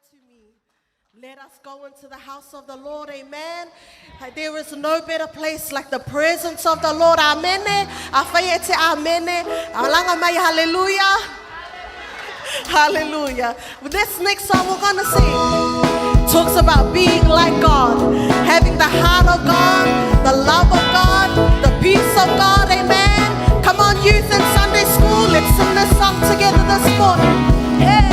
unto me. Let us go into the house of the Lord. Amen. There is no better place like the presence of the Lord. Amen. Afai e te amene. Alanga mai hallelujah. Hallelujah. This next song we're going to sing talks about being like God, having the heart of God, the love of God, the peace of God. Amen. Come on, youth in Sunday school, let's sing this song together this morning. Hey.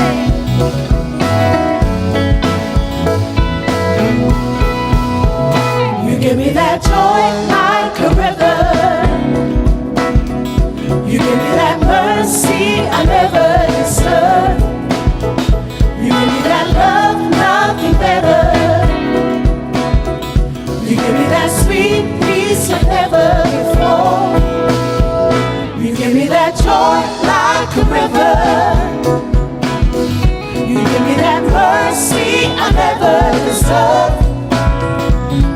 You give me that joy like a river. You give me that mercy I never deserve. You give me that love, nothing better. You give me that sweet peace like never before. You give me that joy like a river. You give me that mercy I never deserve.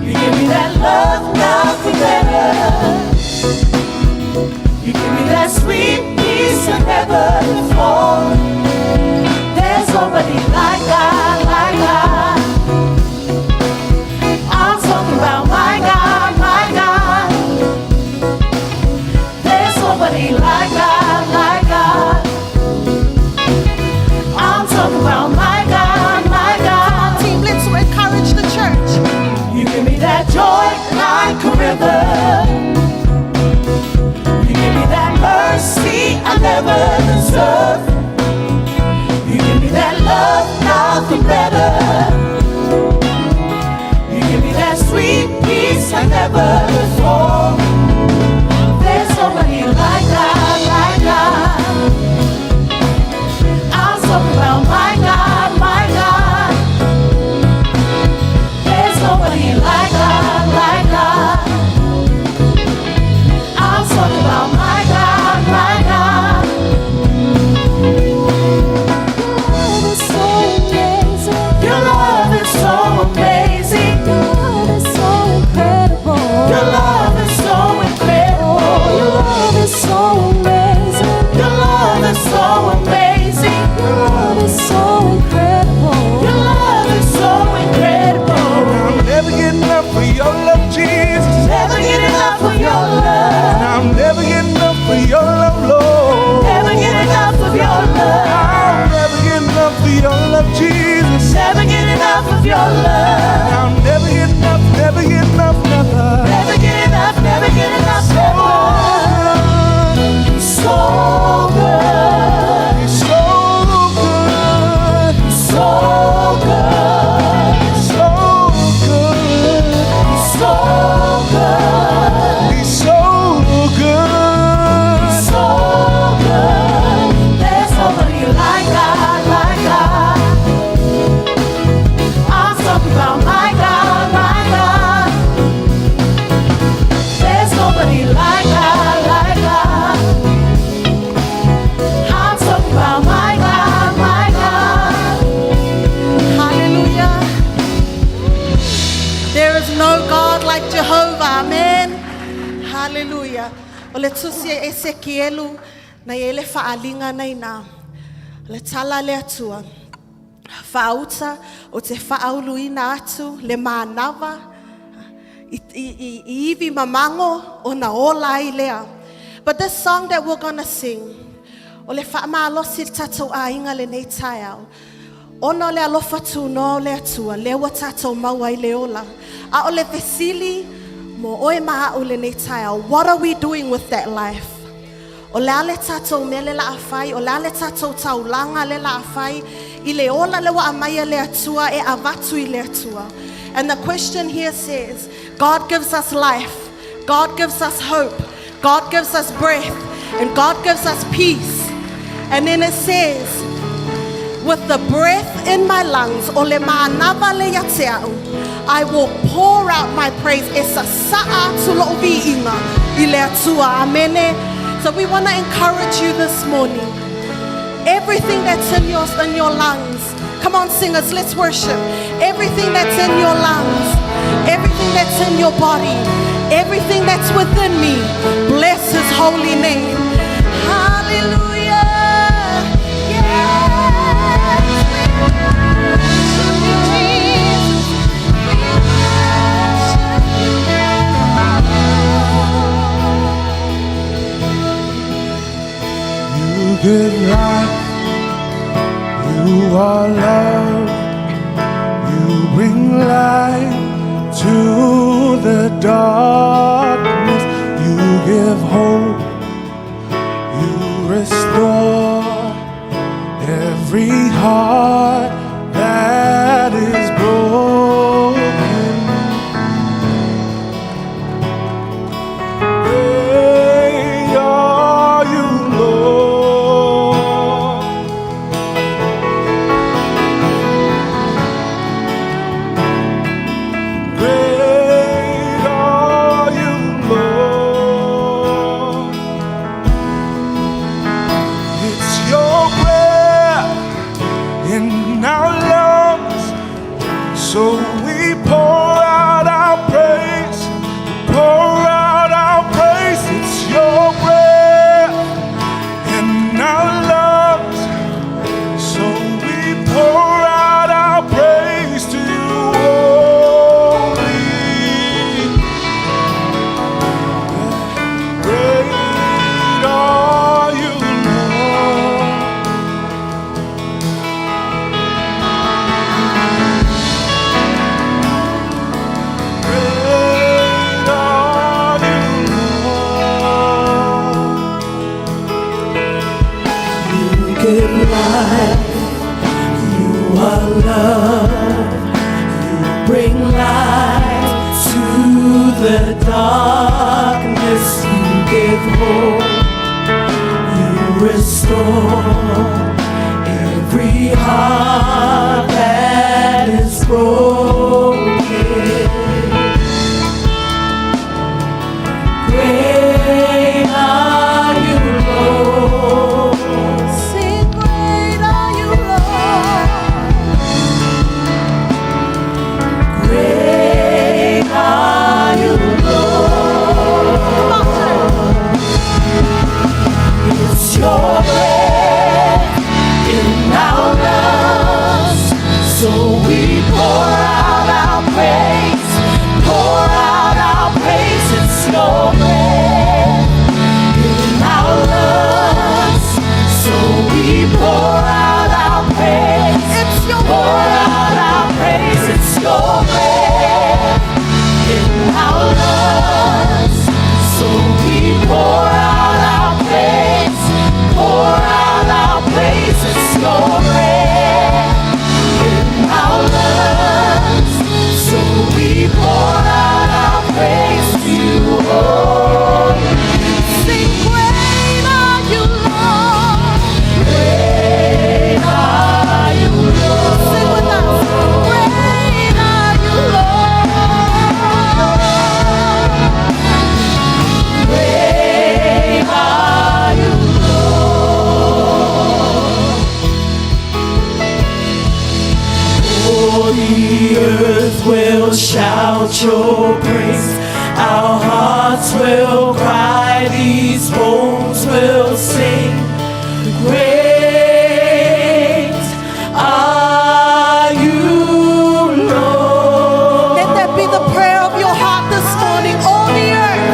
You give me that love, nothing better. You give me that sweet peace like never before. There's nobody like God, like God. I'm talking about my God, my God. There's nobody like God, like God. I'm talking about my God, my God. Team, let's encourage the church. You give me that joy like a river. You give me that mercy I never deserve. You give me that love, nothing better. You give me that sweet peace like never before. There's nobody like God, like God. I'm talking about my God, my God. There's nobody like God, like God. I'm talking about my God, my God. Love is so amazing. Your love is so amazing. Your love is so incredible. Your love is so incredible. Your love is so amazing. Your love is so amazing. Your love is so incredible. Your love is so incredible. I'll never get enough of your love, Jesus. Never get enough of your love. I'll never get enough of your love, Lord. Never get enough of your love. I'll never get enough of your love, Jesus. Never get enough of your love. I'll never get enough, never get enough, never. Never get enough, never get enough, never. So good, You're so good, so good, so good, so good, He's so good. so good. There's nobody like God, like God. I'm talking about my God, my God. There's nobody like God, like God. I'm talking about my God, my God. Hallelujah. There is no God like Jehovah. Amen. Hallelujah. O le tusi e Esekielu na i ele whaalinga nei nā. Le tala le atua. Whaauta o te whaauluina atu le mānawa i iwi mamango o na ola ai lea. But this song that we're gonna sing, o le whaamalosi le tatou ainga le nei taiao. Ona o le alofa tūnoa o le atua, lea ua tatou maua i le ola. A o le fesili mo oe ma au le nei taiao. What are we doing with that life? O le ale tatou mea le la afai, o le ale tatou taulanga le la afai, i le ola le wa amaia le atua e avatu i le atua. And the question here says, God gives us life, God gives us hope, God gives us breath, and God gives us peace. And then it says, with the breath in my lungs, o le mānawa le ia te au, I will pour out my praise. E sa sa'a atu lo'o viiga i le atua. Amene. So we want to encourage you this morning. Everything that's in your lungs. Come on, singers, let's worship. Everything that's in your lungs, everything that's in your body, everything that's within me, bless his holy name. Hallelujah. Yes. give life. You are love. You bring light to the darkness. You give hope. You restore every heart that is broken. Great are you, Lord. Great are you, Lord. It's your breath in our lungs, so we pour out our praise, pour out our praise. It's your breath in our lungs, so we pour out our praise to you only. Great are you, Lord. Great are you, Lord. You give life, you are love, you bring light to the darkness, you give hope, you restore every heart that is broken. Great are you, Lord. Sing great are you, Lord. Great are you, Lord. Come on, church. It's your breath in our lungs, so we pour out our praise, pour out our praise. It's your breath in our lungs, so we pour out our praise. It's your pour breath. out our praise. It's your breath in our lungs, so we pour out our praise, pour out our praise. It's your breath in our lungs, so we pour out our praise to you only. Sing great are you, Lord. Great are you, Lord. Sing with us. Great are you, Lord. Great are you, Lord. Oh, the earth will shout your praise. Our hearts will cry, these bones will sing. Great are you, Lord. Let that be the prayer of your heart this morning. All the earth.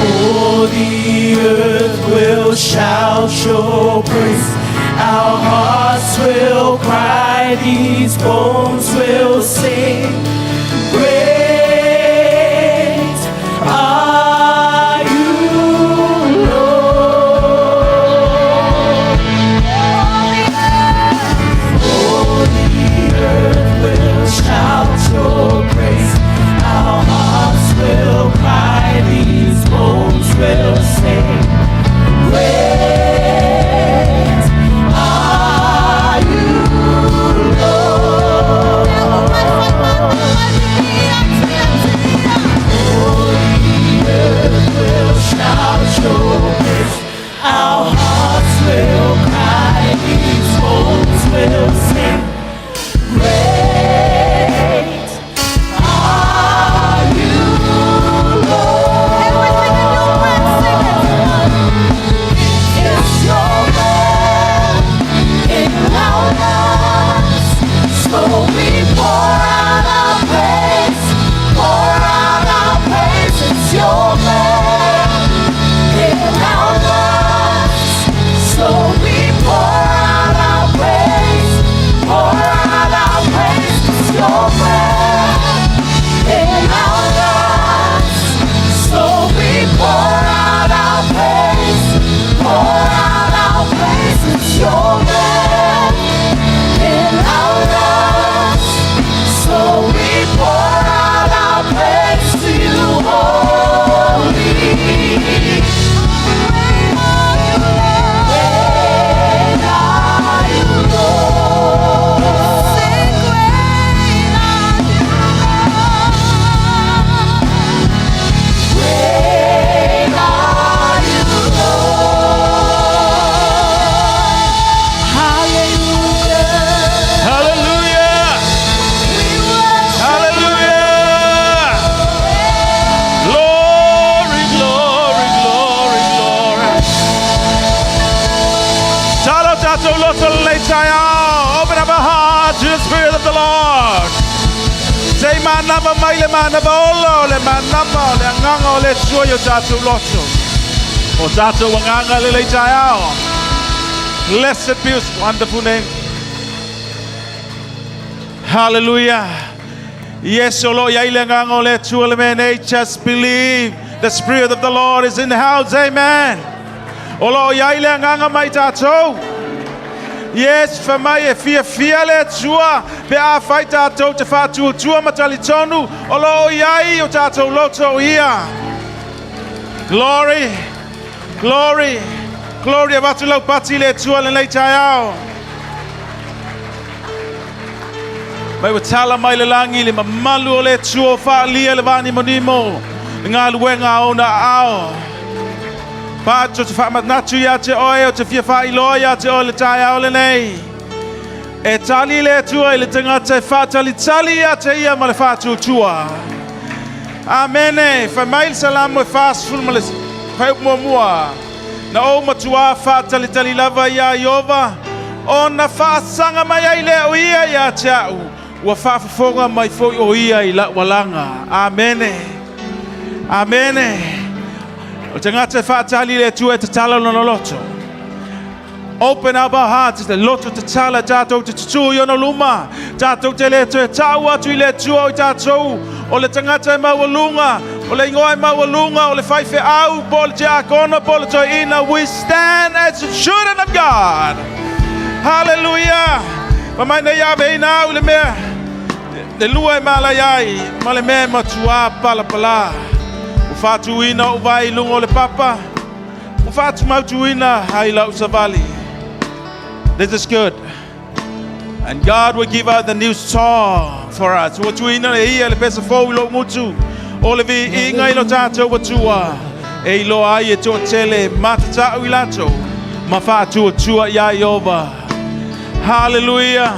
Oh, the earth will shout your praise. Our hearts will cry, these bones will sing. Great are you, Lord. Oh, the earth will shout your praise. Our hearts will cry, these bones will sing. Great are you, Lord. Manava mai le manava ola o le manava o le agaga o le Atua i o tatou loto. O tatou agaga lelei taeao. Blessed be his wonderful name. Hallelujah. Yes, o lo o i ai le agaga o le Atua le mea nei. Just believe the Spirit of the Lord is in the house. Amen. O lo o i ai le agaga mai tatou. Yes, fai mai e fiafia le Atua pe afai tatou te faatuatua ma talitonu o lo o i ai o tatou loto o ia. Glory, glory, glory avatu lau pati i le Atua lenei taeao. Mai ua tala mai le lagi le mamalu o le Atua o faaalia le vānimonimo le galuega a ona aao. Pato te faamanatu ia te oe o te fia faailoa ia te oe le taeao lenei. E tali le Atua i le tagata e faatalitali ia te ia ma le faatuatua. Amene. Fai mai le Salamo e 40 ma le fuaiupu muamua. Na ou matuā faatalitali lava iā Ieova, ona faasaga mai ai lea o ia ia te au, ua faafofoga mai foi o ia i la'u alaga. Amene. Amene. O le tagata e faatali i le Atua e tatala lona loto. Open up our hearts, te loto tatala tatou te tutū i ona luma. Tatou te le toe ta'u atu i le Atua o i tatou, o le tagata e maualuga, o le igoa e maualuga, o le faifeau, po o le tiakono, po o le toeaina. We stand as the children of God. Hallelujah! Fai mai nei aveina au i le mea le lua e malaia ai ma le mea e matuā palapalā. Ua faatuina ou vae i luga o le papa. Ua faatumautuina ai lau savali. This is good. And God will give out the new song for us. Ua tuuina e ia le pese fou i lou gutu. O le viiga i lo tatou Atua. E iloa ai e toatele matatau i latou ma faatuatua iā Ieova. Hallelujah.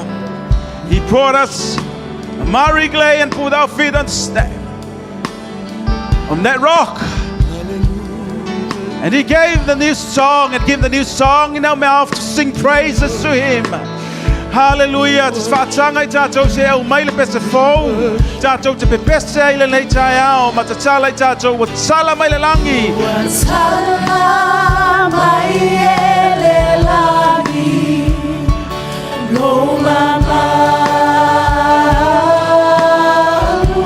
He brought us a miry clay and put our feet on st- on that rock. And he gave the new song and gave the new song in our mouth to sing praises to him. Hallelujah. Te whaatanga i tātou se au mai le pese fou. Tātou te pepese ai lenei taeao. Ma tatala i tātou ua tala mai le langi. Ua tala mai e le lagi lou mamalu.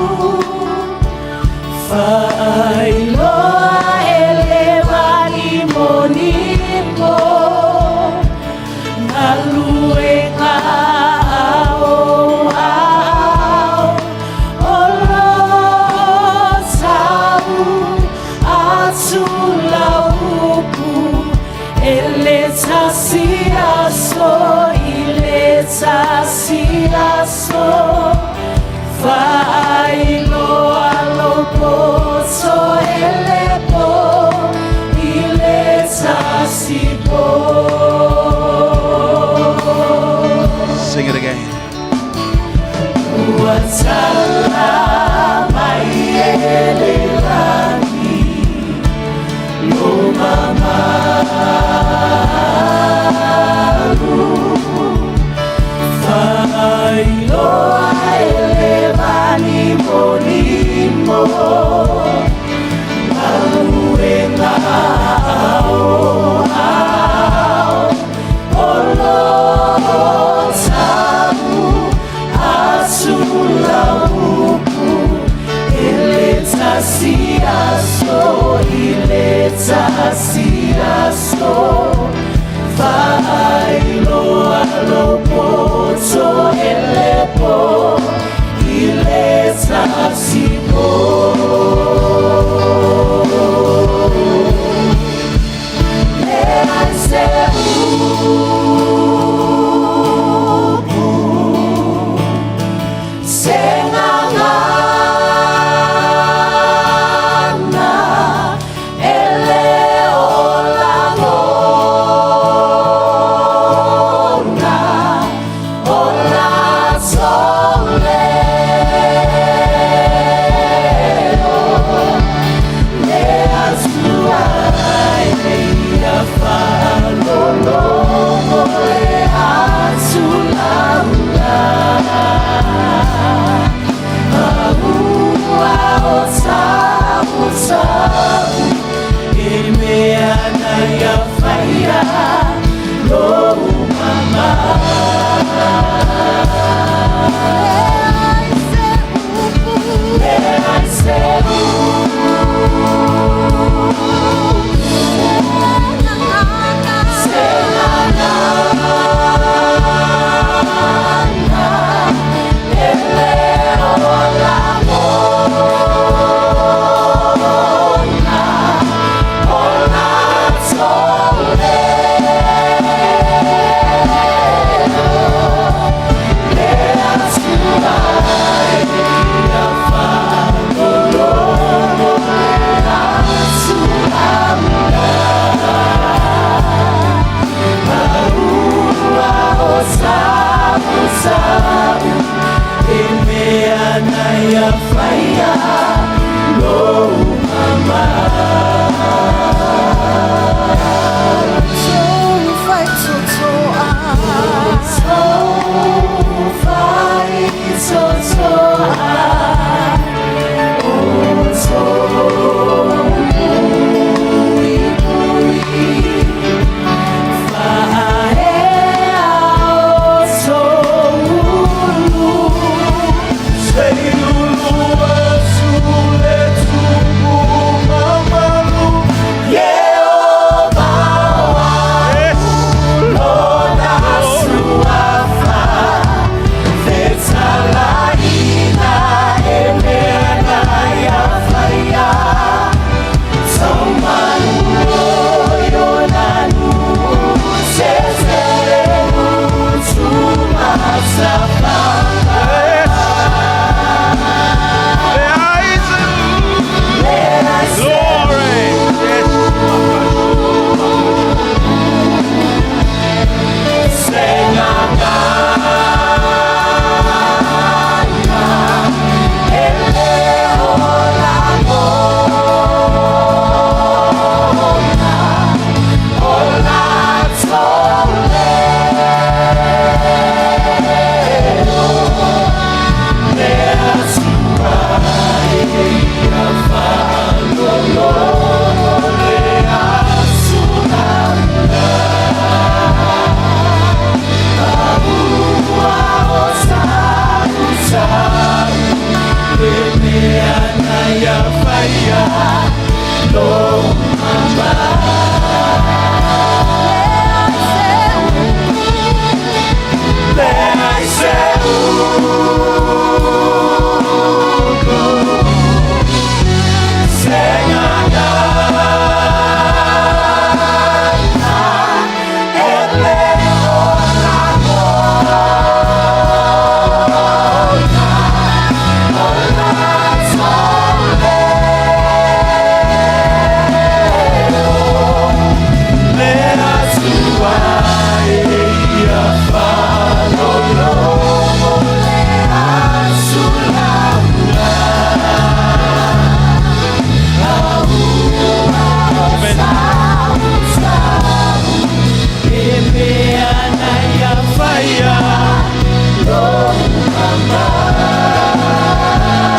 Faailoa e le malimonimo galuega a ou aao o lo tau atu lau upu e le tasi aso i le tasi aso. Faailoa lou poto e le po i le tasi po. Sing it again. Ua tala mai e le lagi lou mamalu. Faailoa e le malimonimo galuega a ou aao o lo tau atu lau upu e le tasi aso i le tasi aso. Faailoa lou poto e le po i le tasi po. Leai se upu, se gagana e le o lagona.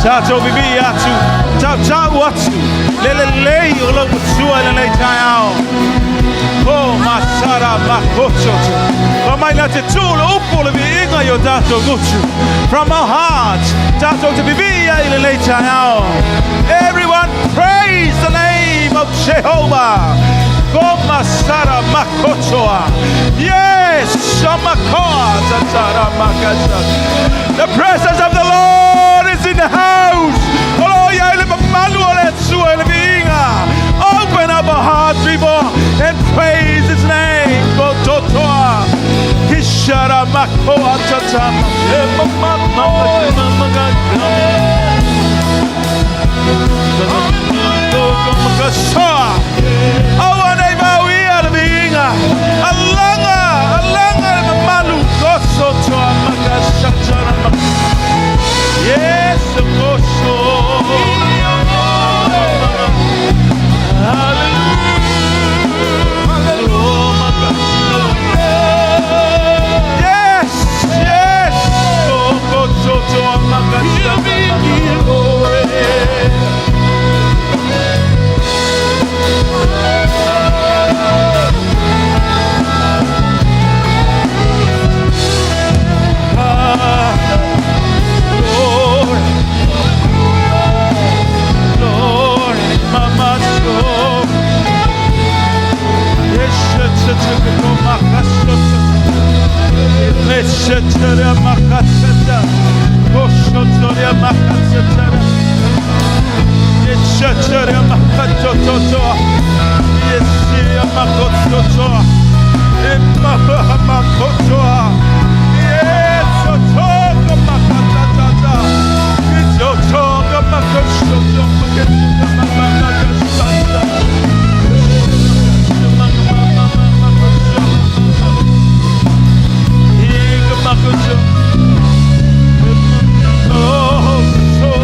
Tātou bibi atu, tau tau atu, lele lei o lau matua i lenei tai ao. Ko masara makototo. Pa mai la te tūla upo le viinga i o tātou ngutu. From our hearts, tātou te bibi i lenei tai ao. Everyone praise the name of Jehovah. Ko masara makotoa. Yes, samakoa tatara makasa. The presence of the Lord is in the house. Open up our hearts, people, and praise His name. Kototoa. Kishara makoa tatama. Alanga, alanga le mamalu kosotoa makasatara. Yes, koso. Yes, yes. Kosotoa makasatara. Lord, Lord, mama so. Oh, so.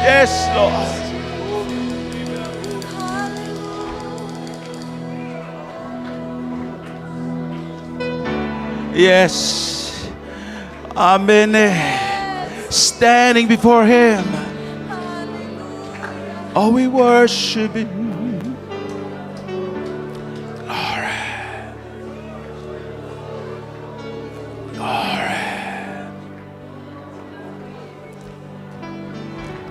Yes, Lord. Yes. Amen. Standing before Him. Oh, we worship Him. Glory. Glory.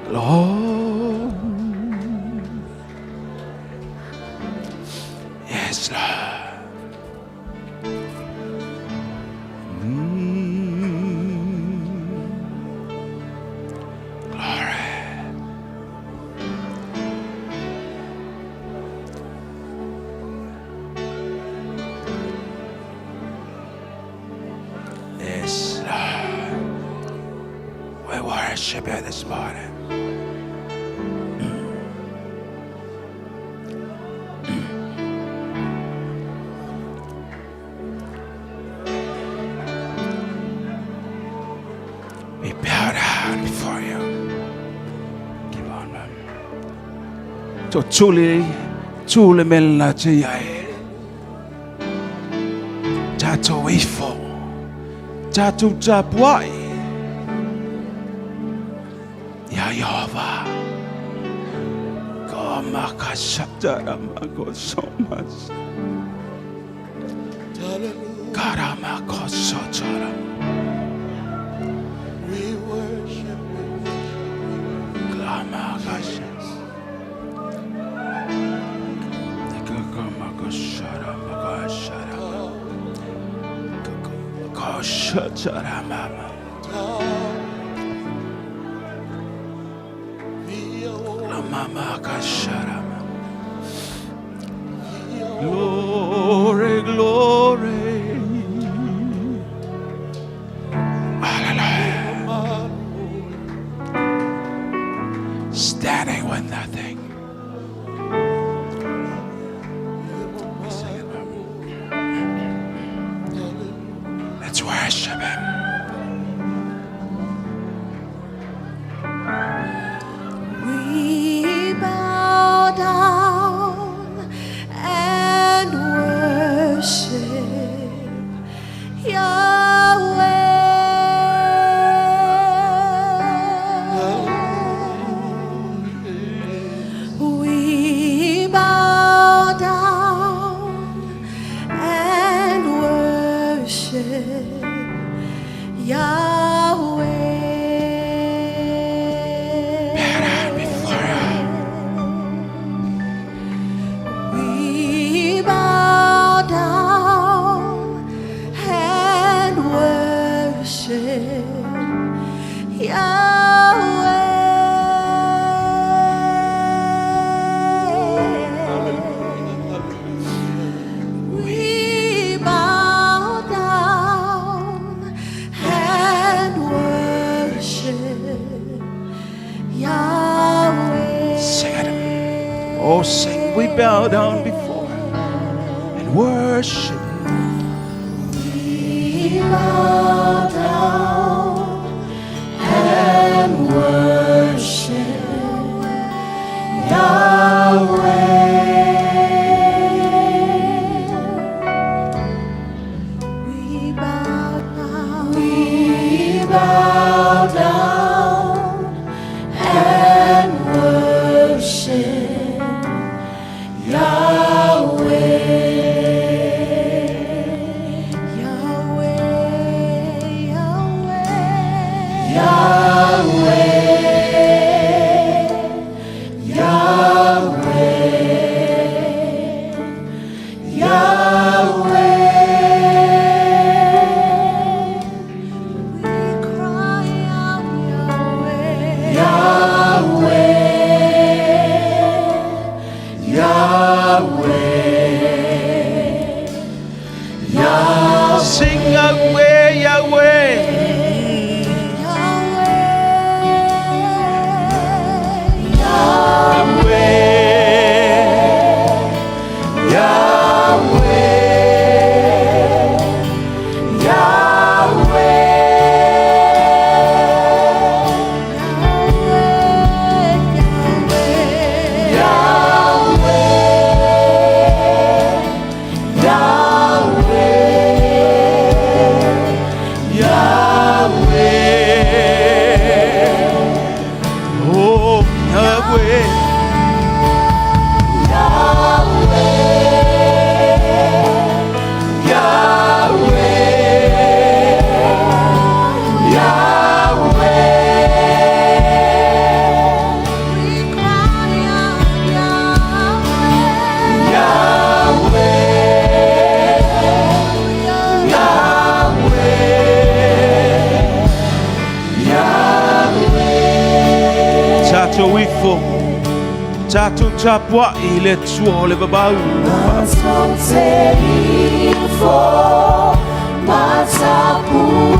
Glory. Yes, Lord. Glory. Yes, Lord. We worship you this morning. We bow down before you. Keep on, man. To tuli, tuli melna te iai. Tatou ifo. Tatou tapuai. Ia Iehova. Kamakasataramakosomasa. Karamakosotaram. We worship, we worship. Klamakasha. Kakamakasharamakasaram. Kosataramama. Kamamakasharama. Glory, glory. Hallelujah. Standing with nothing. Sing it, Mom. Let's worship Him. We bow down and worship Yahweh. We bow down and worship Yahweh. Bow down before you. We bow down and worship Yahweh. We bow down and worship Yahweh. Sing it. Oh, sing. We bow down before and worship. We bow down and worship Yahweh. We bow down. We bow down and worship Yahweh. Yahweh, Yahweh, Yahweh, Yahweh, Yahweh. We cry out, Yahweh, Yahweh, Yahweh. Sing Yahweh, Yahweh. Yahweh, Yahweh, Yahweh, Yahweh. Tatou tapua'i i le Atua o le vavau. Matou te ifo matapuai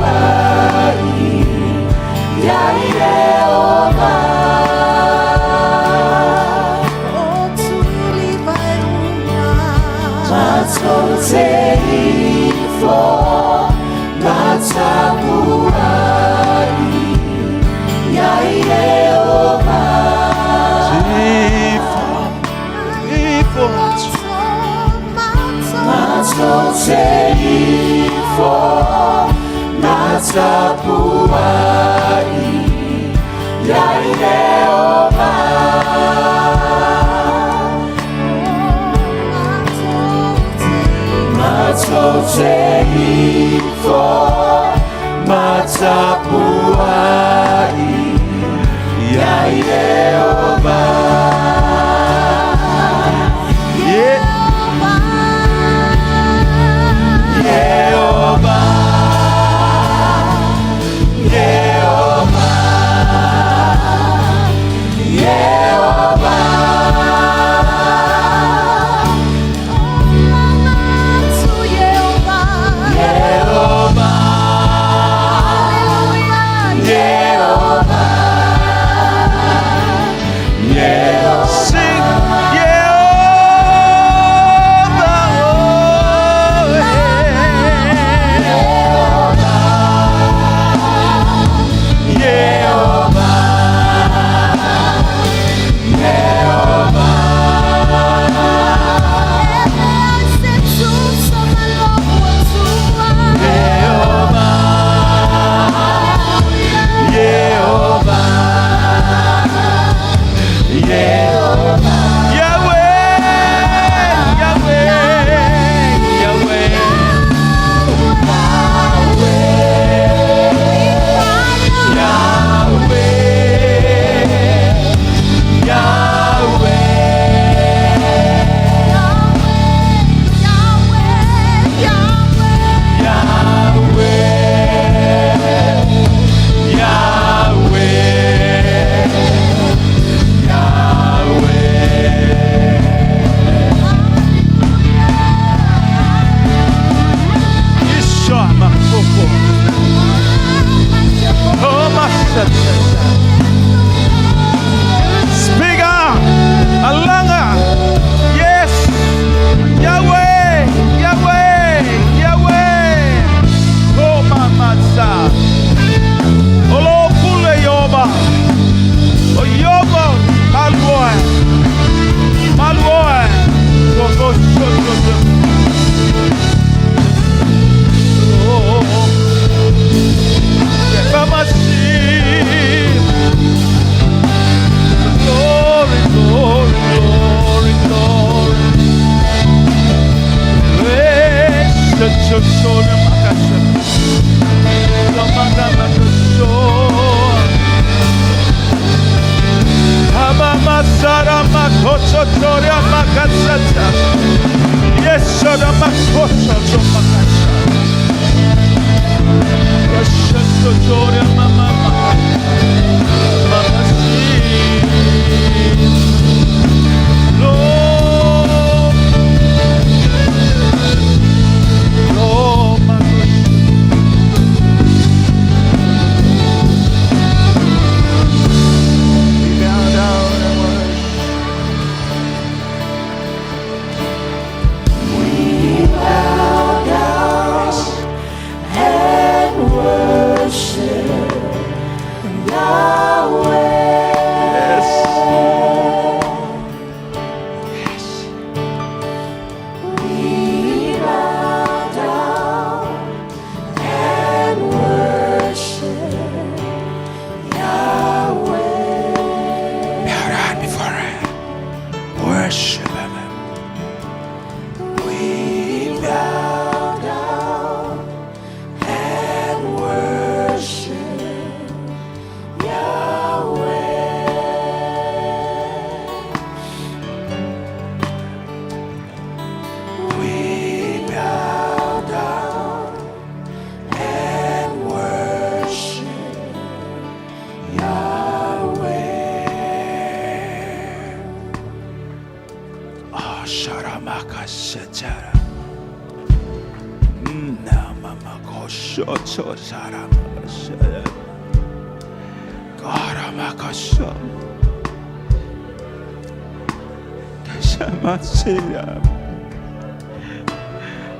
ia Ieova. O tuli vai uma. Matou te ifo matapuai ia Ieova. Ifo, ifo. Matou te ifo matapuai ia Ieova. Matou te ifo matapuai ia Ieova. Yeah. Ieova, Ieova, Ieova. Ieova, Ieova, Ieova. Sing Jehovah. Oh, yeah. Ieova, Ieova. Ieova, Ieova, Ieova. Yahweh, Yahweh, Yahweh. Yahweh, Yahweh, Yahweh, Yahweh, Yahweh. Isha makoko. Oh, masata. Speak out. Alanga. Yes. Yahweh. Yahweh. Yahweh. Oh, mamasa. Olo pule yoba. O yoba. Maluoe. Maluoe. Go, go, go, go, go. Oh, oh, oh. Glory, glory, glory, glory. Lord, Lord, my We bow down and worship. We bow down and worship.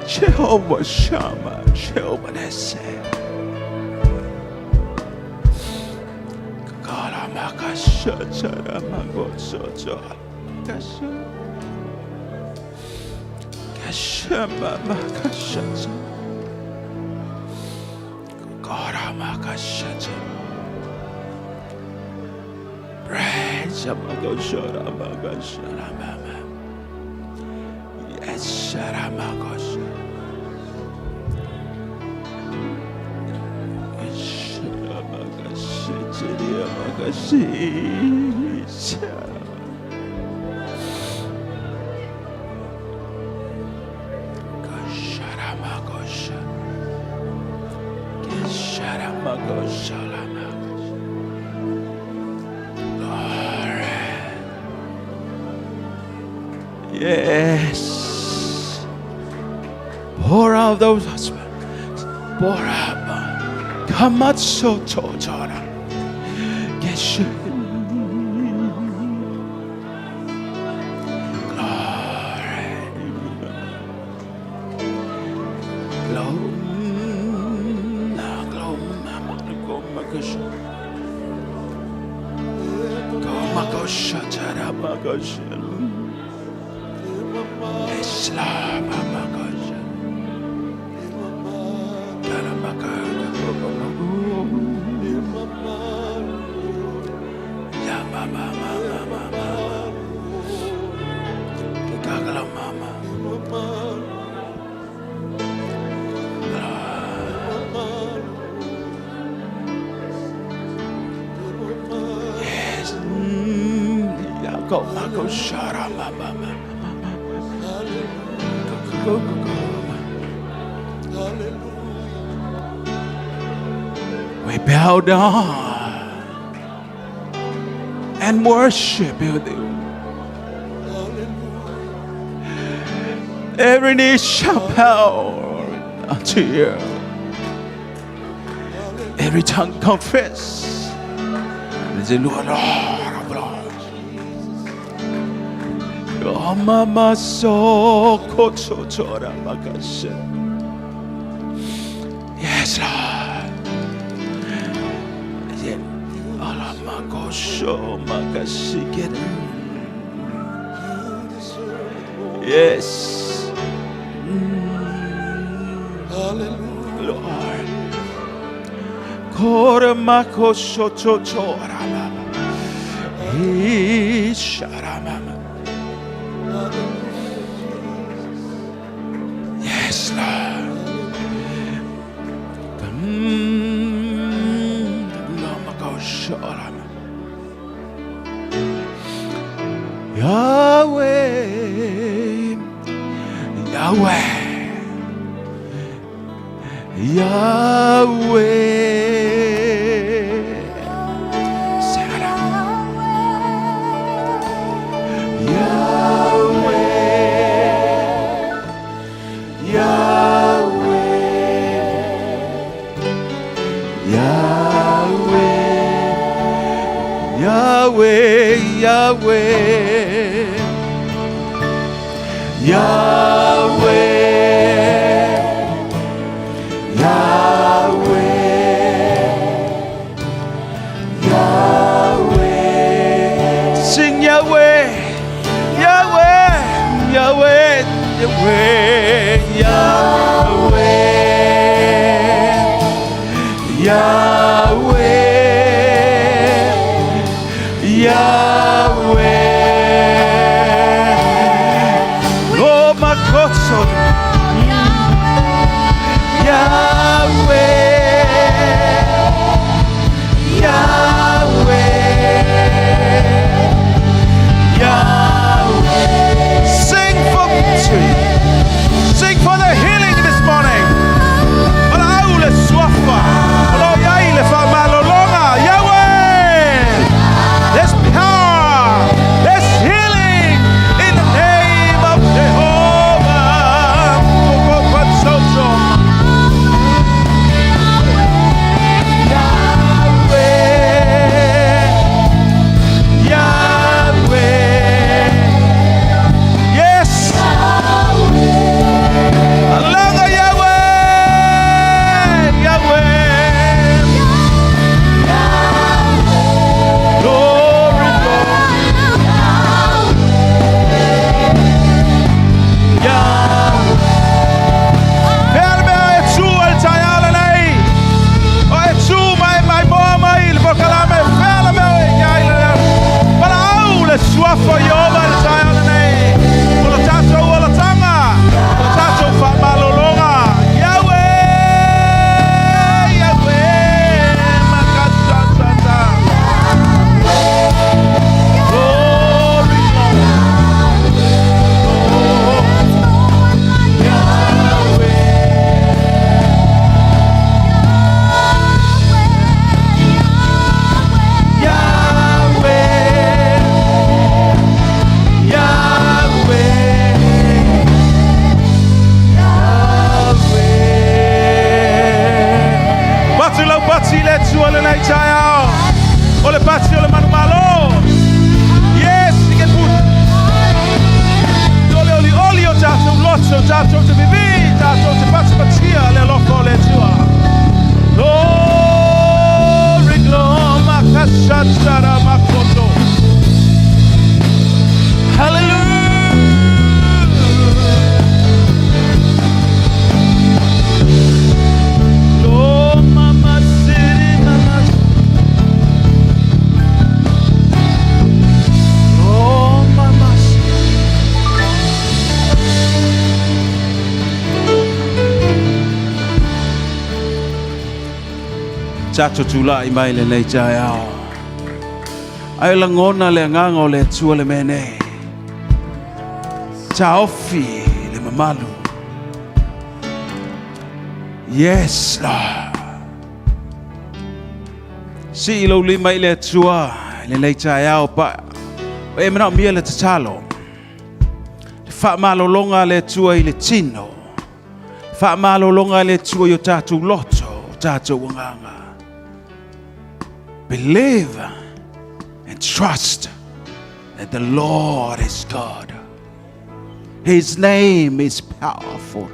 Jehovah Shammah, Jehovah Nissi. Yes, Yes. Pour out those husbands. Pour out. Come out so totora. Yes. Glory. Glory. Yes. Go, go, shara, ma, ma, ma, ma, ma, ma. Go, go, go, go. We bow down and worship you. Every knee shall bow unto you. Every tongue confess that you are Lord of Lords. Mama so kototora makashe. Yes, Lord. Yes. Alamakosho makasikere. Yes. Lord. Koramakosho totora mama. Ishara mama. Yes, Lord. Yahweh, Yahweh, Yahweh. Sarah. Yahweh, Yahweh, Yahweh, Yahweh, Yahweh, Yahweh, Yahweh, Yahweh. Sing Yahweh, Yahweh, Yahweh, Yahweh, Yahweh. Yahweh, Yahweh. Oh, Tatou tulai mai lenei taeao. Ai lagona le agaga o le Atua le mea nei. Taofi le mamalu. Yes, Lord. Sii lou lima i le Atua i lenei taeao pa e manaomia le tatalo. Le faamalologa a le Atua i le tino. Faamalologa a le Atua i o tatou loto, o tatou agaga. Believe and trust that the Lord is God. His name is powerful.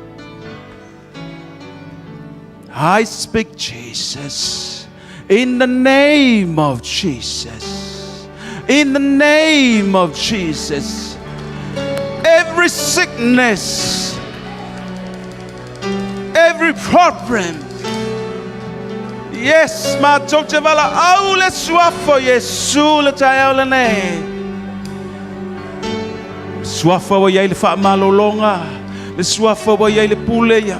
I speak Jesus. In the name of Jesus. In the name of Jesus. Every sickness, every problem. Yes, matou te valaau le suafa o Iesu le taeao lenei. Suafa ua i ai le faamalologa, le suafa ua i ai le pule ia,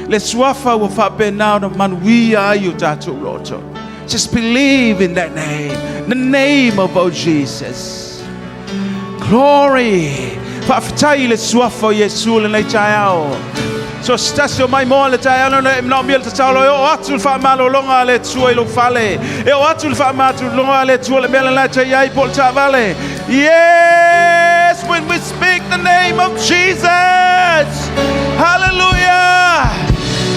le suafa ua faapena ona manuia ai o tatou loto. Just believe in that name, the name of our Jesus. Glory! Faafetai i le suafa o Iesu lenei taeao. So se tasi o maimoa le taeao lena e manaomia le tatalo e oo atu le faamalologa a le Atua i lou fale. E oo atu le faamalologa a le Atua le mea lena e te i ai po o le taavale. Yes, when we speak the name of Jesus. Hallelujah.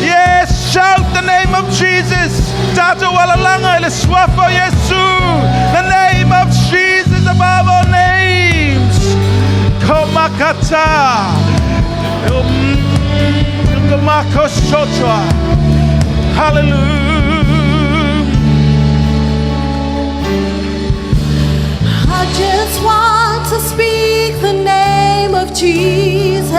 Yes, shout the name of Jesus. Tatou alalaga i le suafa o Iesu. The name of Jesus above all names. Komakata. Komakosotoa. Hallelujah. I just want to speak the name of Jesus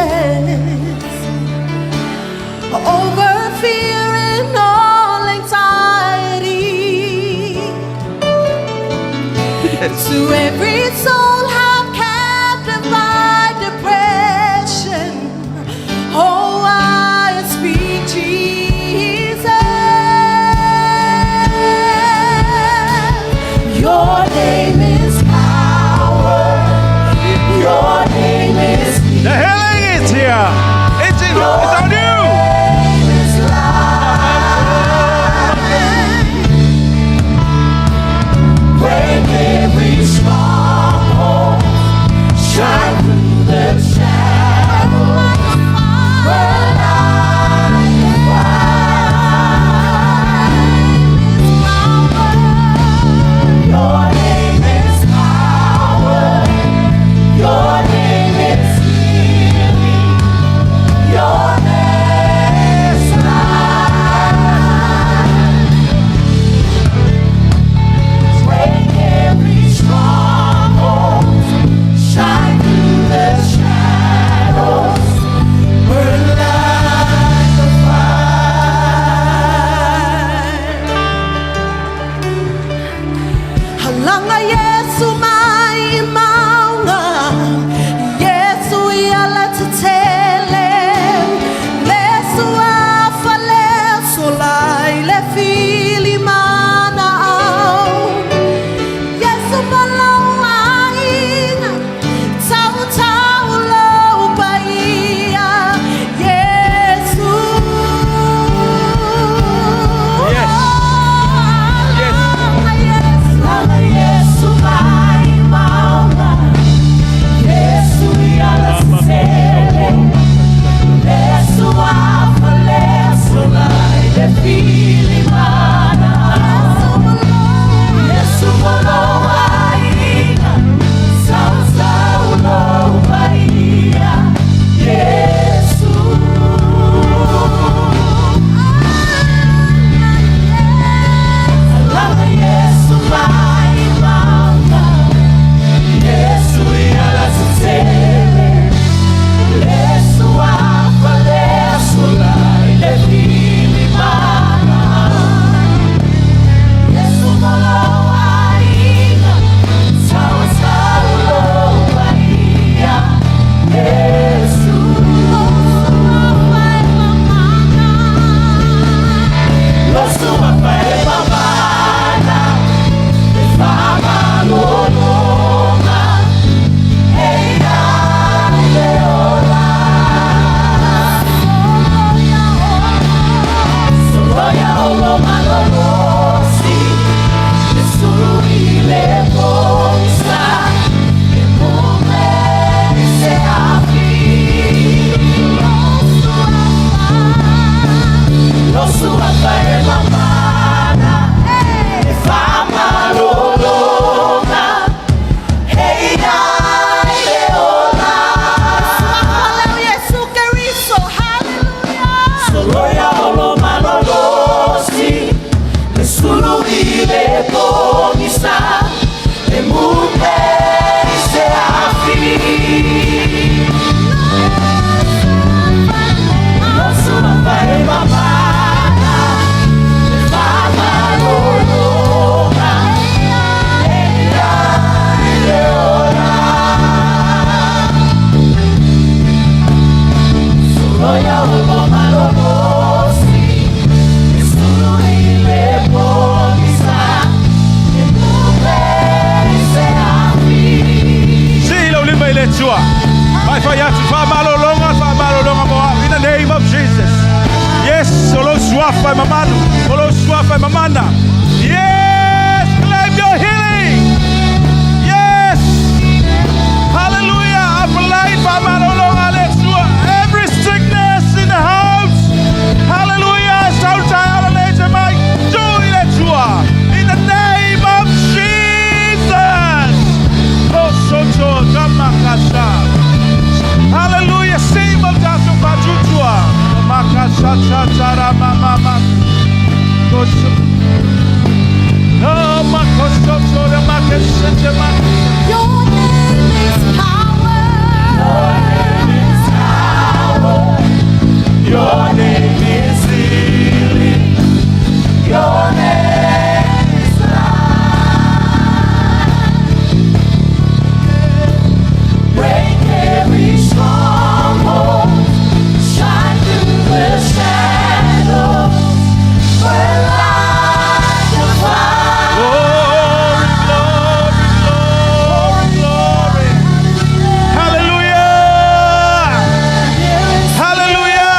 over fear and all anxiety. To every soul held captive by depression, oh, I speak Jesus. Your name is power. Your name is The healing is here. It's on you. name is life. Break every stronghold. Shine through the shadows. Burn like a fire. Your name is power. Your name is healing. Your name is life. Break every stronghold. Shine through the shadows. Burn like a fire. Alaga Iesu mai i mauga, Iesu i alatetele, le suafa le sola i le fili manaau. Iesu ma lou aiga, tautau lou paia, Iesu. Yes. Yes. Alaga Iesu mai i mauga, Iesu i alatetele, le suafa le sola i le fili manaau. Iesu ma lou aiga, tautau lou paia, Iesu. Alaga Iesu mai i mauga, Iesu i alatetele, le suafa le sola i le fili manaau. Iesu ma lou aiga. Suafa e mamalu, o Lou Suafa e mamana. Yes, claim your healing. Yes. Hallelujah. Afalai faamalologa a le Atua. Every sickness in the house. Hallelujah. Sau taeao lenei te mai. Tuu i le Atua. In the name of Jesus. Kosoto kamakasa. Hallelujah. Sima tatou faatutua. Makasa tatara mama. Koso. Oh, makosoto makasete makasa. Your name is power. Your name is healing. Your name is life. Break every stronghold. Shine through the shadows. Burn like a fire. Glory, glory, glory, glory. Hallelujah. Hallelujah.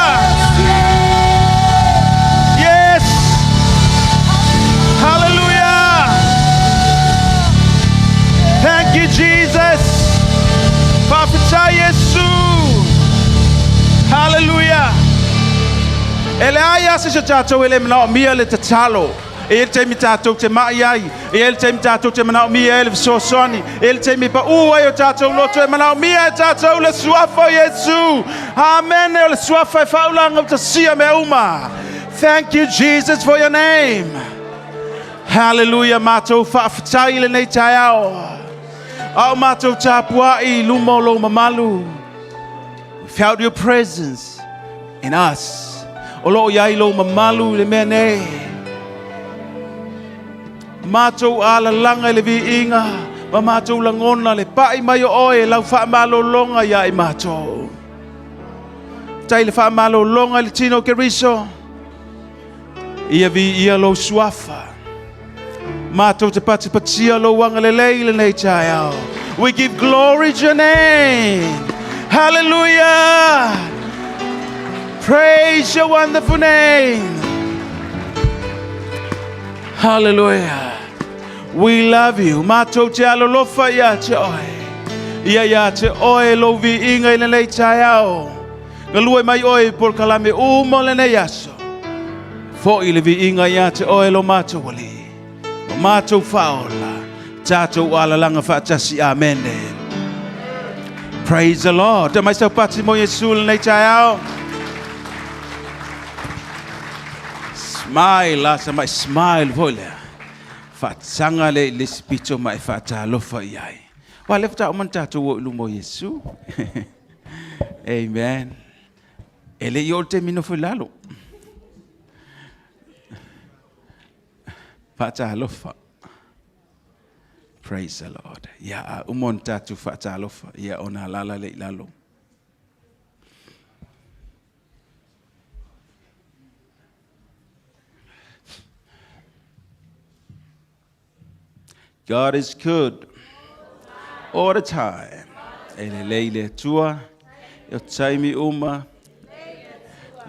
Yes. Hallelujah. Thank you, Jesus. Faafetai Iesu. Hallelujah. E leai lava se isi o tatou e le manaomia le tatalo. E i ai le taimi tatou te ma'i ai, e i ai le taimi tatou te manaomia ai le fesoasoani, e i ai le taimi e paū ai o tatou loto e manaomia e tatou le suafa o Iesu. Amene, o le suafa e faaulagautasia mea uma. Thank you, Jesus, for your name. Hallelujah, matou faafetai i lenei taeao. A o matou tapua'i i luma o lou mamalu. We felt your presence in us. O loo i ai lou mamalu i le mea nei. Matou alalaga i le viiga ma matou lagona le pa'i mai o oe e lau faamalologa ia i matou. Tai le faamalologa i le tino o Keriso. Ia viia lou suafa. Matou te patipatia lou agalelei i lenei taeao. We give glory to your name. Hallelujah. Praise your wonderful name. Hallelujah. We love you. Matou te alolofa ia te oe. Ia ia te oe lou viiga i lenei taeao. Galue mai oe i polokalame uma o lenei aso. Fo'i le viiga ia te oe lo matou Alii. Lo matou Faaola. Tatou alalaga faatasi. Amene. Praise the Lord. Te mai sau pati mo Iesu lenei taeao. Smile, la sa mai smile foi lea. Faataga le i le isi pito ma e faatalofa i ai. Wa le faatoa uma ona tatou o i luma o Iesu. Amen. E le i oo le taimi nofo i lalo. Faatalofa. Praise the Lord. Ia, a uma ona tatou faatalofa, ia ona alaala lea i lalo. God is good all the time. E lelei le Atua, e o taimi uma.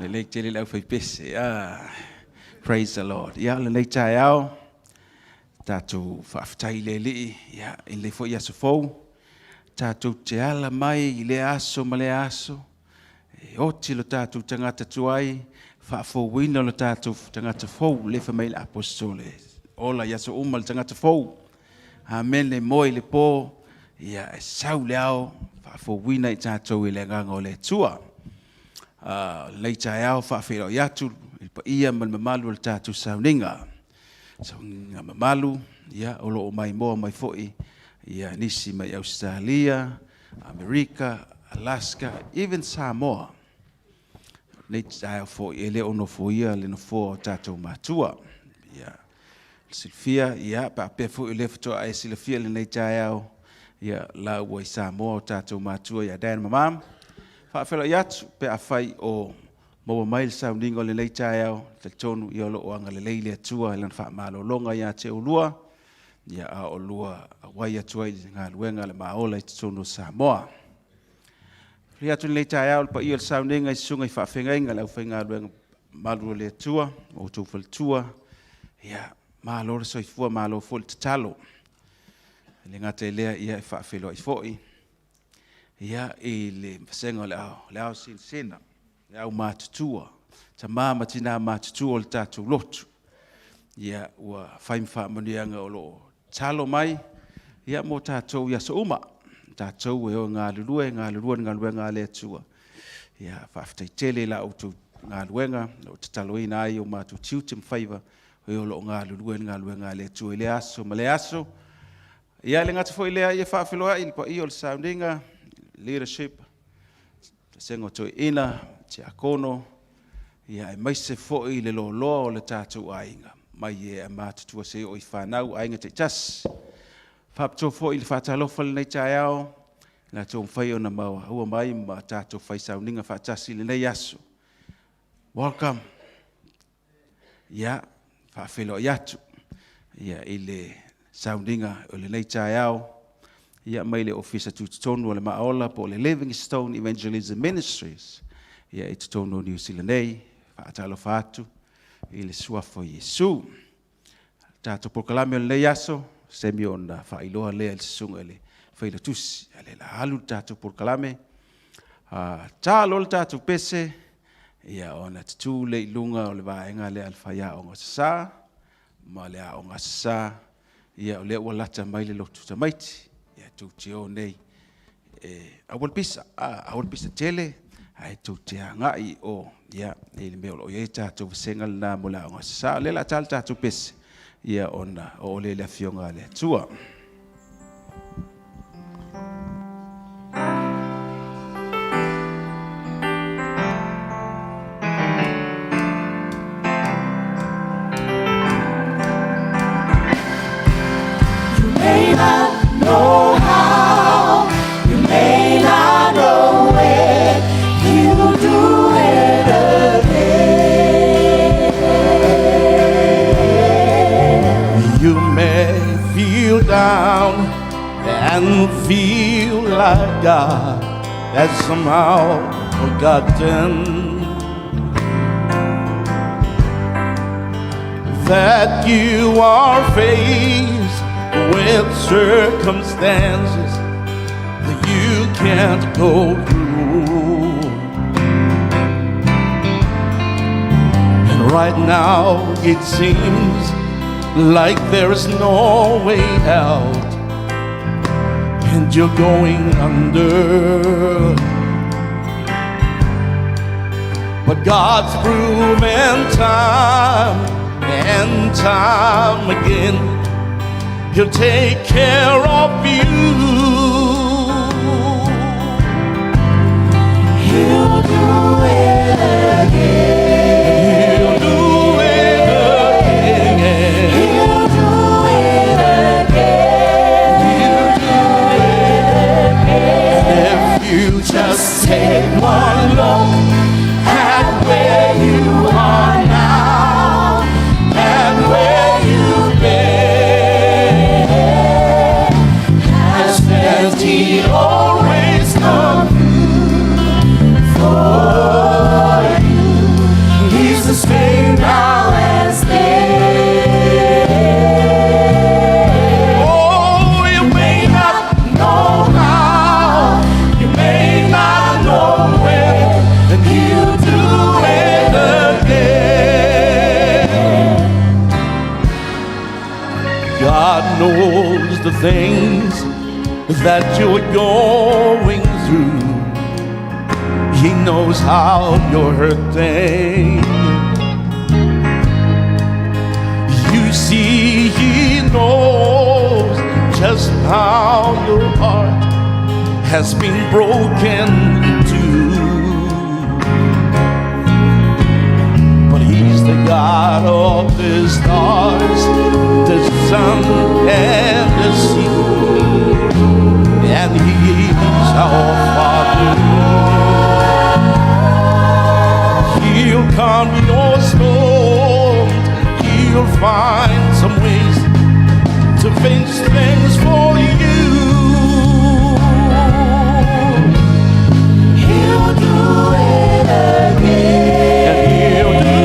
Lelei tele le aufaipese. Ah, praise the Lord. Ia, lenei taeao, tatou faafetai i le Alii, ia, i lenei foi aso fou, tatou te ala mai i lea aso ma lea aso, e oti lo tatou tagata tuai, faafouina lo tatou tagata fou, le fai mai le aposetole, ola i aso uma le tagata fou. Amene, moe i le po, ia, e sau le ao, faafouina i tatou i le agaga o le Atua. Lenei taeao faafeiloai atu i le paia ma le mamalu o le tatou sauniga. Sauniga mamalu, ia, o lo o maimoa mai foi ia nisi mai Ausetalia, Amerika, Alaska, even Samoa. Lenei taeao foi e le o nofoia le nofoa o tatou matua. Ia, silafia, ia, pe a faapea foi o lea faatoa e silafia lenei taeao, ia, la ua i Samoa o tatou matua ia Dan ma Mam. Faafeiloai atu pe afai o maua mai le sauniga o lenei taeao, talitonu ia o lo o agalelei le Atua i lana faamalologa ia te oulua, ia a o lua auai atu ai i le galuega a le maola i totonu o Samoa. Fia atu lenei taeao le paia o le sauniga i susuga i faafeagaiga le aufaigaluega Mamalu o le Atua ma outou faletua, ia, malo le soifua, malo foi le tatalo. E le gata i lea, ia, e faafeiloai foi, ia, i le vasega o le ao sinasina, le aumatutua, tama ma tina matutua o le tatou lotu. Ia, ua fai ma faamanuiaga o lo o tatalo mai, ia, mo tatou i aso uma. Tatou e o e galulue, galulue i le galuega a le Atua. Ia, faafetai tele i la outou galuega, o lo o tataloina ai o matou tiute ma faiva, o e o lo o galulue i le galuega a le Atua i lea aso ma lea aso. Ia, e le gata foi i lea, ia faafeiloai i le paia o le sauniga, leadership, vasega o toeaiina, tiakono, ia aemaise foi le loaloa o le tatou aiga, mai e matutua seia oo i fanau, aiga taitasi. Faapitoa foi le faatalofa i lenei taeao, i latou ua mafai ona maua mai ma tatou fai sauniga faatasi i lenei aso. Welcome. Ia, faafeiloai atu ia, i le sauniga o lenei taeao, ia, mai le Ofisa Tutotonu o le Maaola po o le Living Stone Evangelism Ministries, ia, i totonu o Niu Sila nei, faatalofa atu i le suafa o Iesu. Tatou polokalame o lenei aso, semi ona faailoa lea i le susuga i le Failautusi. A o le a alu le tatou polokalame, ta loa le tatou pese, ia ona tutū lea i luga o le vaega lea a le faiaoga sasā ma le aoga sasā, ia o lea ua lata mai le lotu tamaiti. Ia tou te o nei, e aua le pisa, aua le pisa tele, ae tou te agai i o, ia, i le mea o lo o i ai tatou vasega lena mo le aoga sasā. O lea o le a ta le tatou pese, ia ona oo lea i le Afioga a le Atua. You may not know how, you may not know when, He'll do it again. You may feel down and feel like God has somehow forgotten that you are faced with circumstances that you can't go through. And right now it seems like there is no way out, and you're going under. But God's proven time and time again, He'll take care of you. He'll do it again. He'll do it again. He'll do it again. He'll do it again. If you just take one look at where you are now and where you've been, has He always come through for you? He's the same now as then. Oh, you may not know how, you may not know when, and He'll do it again. God knows the things that you're going through. He knows how you're hurting. You see, He knows just how your heart has been broken too. But He's the God of the stars, the sun, and the sea. And He's our Father. He'll calm your storm. He'll find some ways to fix things for you. He'll do it again. And He'll do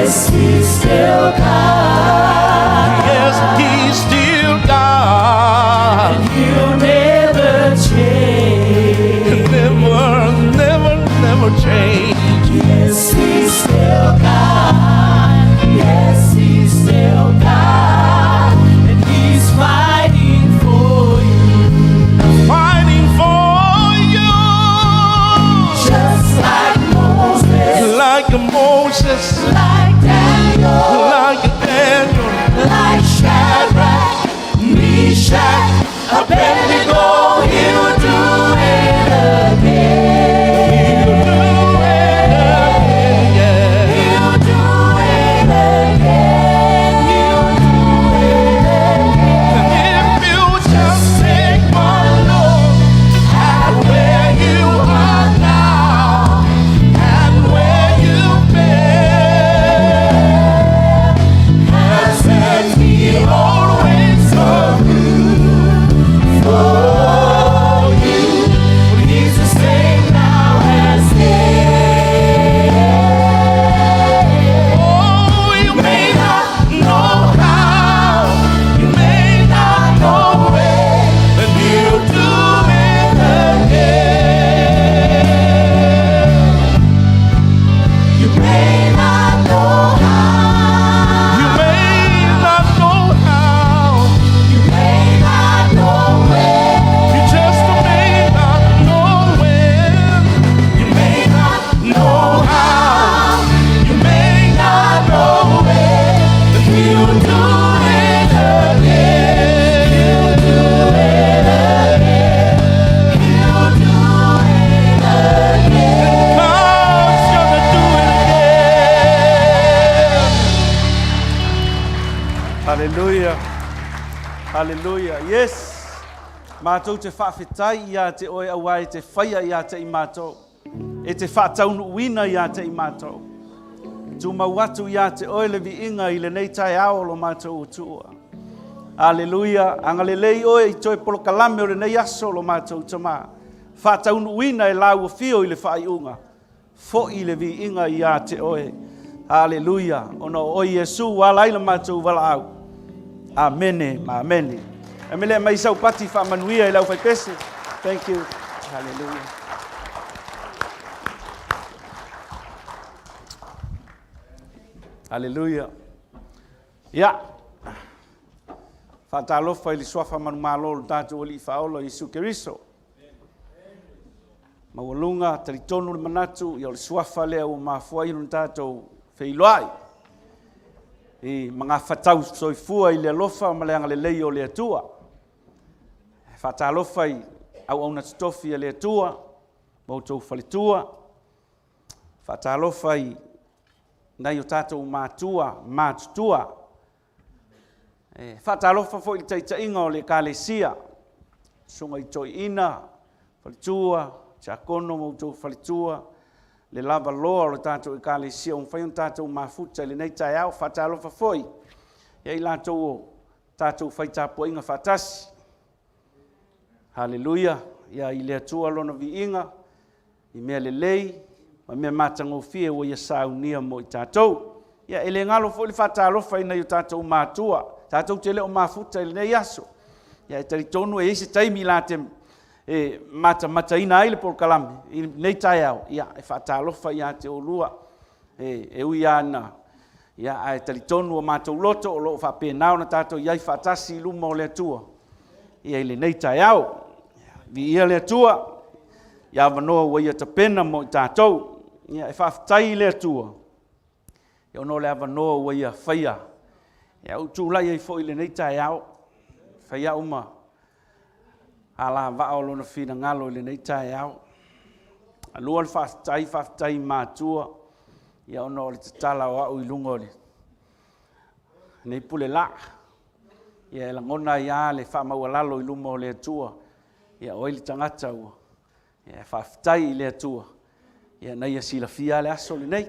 Yes, he's still God. Yes, he's still God. And he'll never change. Never, never, never change. Yes, he's still God. Yes, he's still God. And he's fighting for you. Fighting for you. Just like Moses, Like a Moses, like Daniel, like a Daniel, like Shadrach, Meshach, Abednego, he'll do it again. he'll do it again. Yeah. He'll do it again. He'll do it again. If you just take one look at where you are now and where you've been, Hasn't he always come for you? He's the same now as then. Oh, you may not know how, you may not know when, but he'll do it again. You may not know how. You may not know how, You may not know when. you just may not know when. You may not know how, you may not know when, but he'll do it again. He'll do it again. He'll do it again. God's gonna do it again. Hallelujah. Hallelujah. Yes. Mātou te whaawhetai i a te oe aua e te whaia i a te i mātou. E te whaataunuuina i a te i mātou. Tūmau atu i a te oe le viiga i lenei taeao lo mātou o tua. Aleluia. Agalelei oe i toe polokalame o lenei aso lo mātou tamā. Whaataunuuina e lau fio i le whaaiunga. Fo'i le viiga i a te oe. Aleluia. Ona o oe Iesu ua ala ai le matou valaau. Amene ma amene. E mele mai sau pati faamanuia i lau faipese. Thank you. Hallelujah. Hallelujah. Ia. Faatalofa i le suafa manumalo o le tatou Alii Faaola Iesu Keriso. Maualuga, talitonu le manatu, ia o le suafa lea ua mafua ai ona tatou feiloai i magafatau soifua i le alofa ma le agalelei o le Atua. E faatalofa i auauna totofi a le Atua ma outou faletua. Faatalofa i nai o tatou matua matutua. E faatalofa foi i le taitaiga o le Ekalesia, susuga i toeaiina, faletua, tiakono ma outou faletua, le lavaloa o le tatou Ekalesia ua mafai ona tatou mafuta i lenei taeao. Faatalofa foi ia i latou o tatou fai tapuaiga faatasi. Haleluia! Ia i le Atua lona viiga i mea lelei ma mea matagofie ua ia saunia mo i tatou. Ia, e le galo foi le faatalofa i nai o tatou matua, tatou te le o mafuta i lenei aso. Ia, e talitonu e i ai se taimi la te e matamataina ai le polokalame i lenei taeao, ia, e faatalofa ia te oulua, e, e ui lava ina, ia, ae talitonu o matou loto o lo o faapena ona tatou i ai faatasi i luma o le Atua, ia, i lenei taeao. Viia le Atua i avanoa ua ia tapena mo i tatou. Ia, e faafetai i le Atua, ia, ona o le avanoa ua ia faia. Ia, ou tulai ai foi i lenei taeao, fai au ma alavaa o lona finagalo i lenei taeao. Alua le faafetai, faafetai i matua, ia ona o le tatala o au i luga o lenei pule laa. Ia e lagona ai lava le faamaualalo i luma o le Atua, ia o ai le tagata ua, ia e faafetai i le Atua, ia na ia silafia le aso lenei.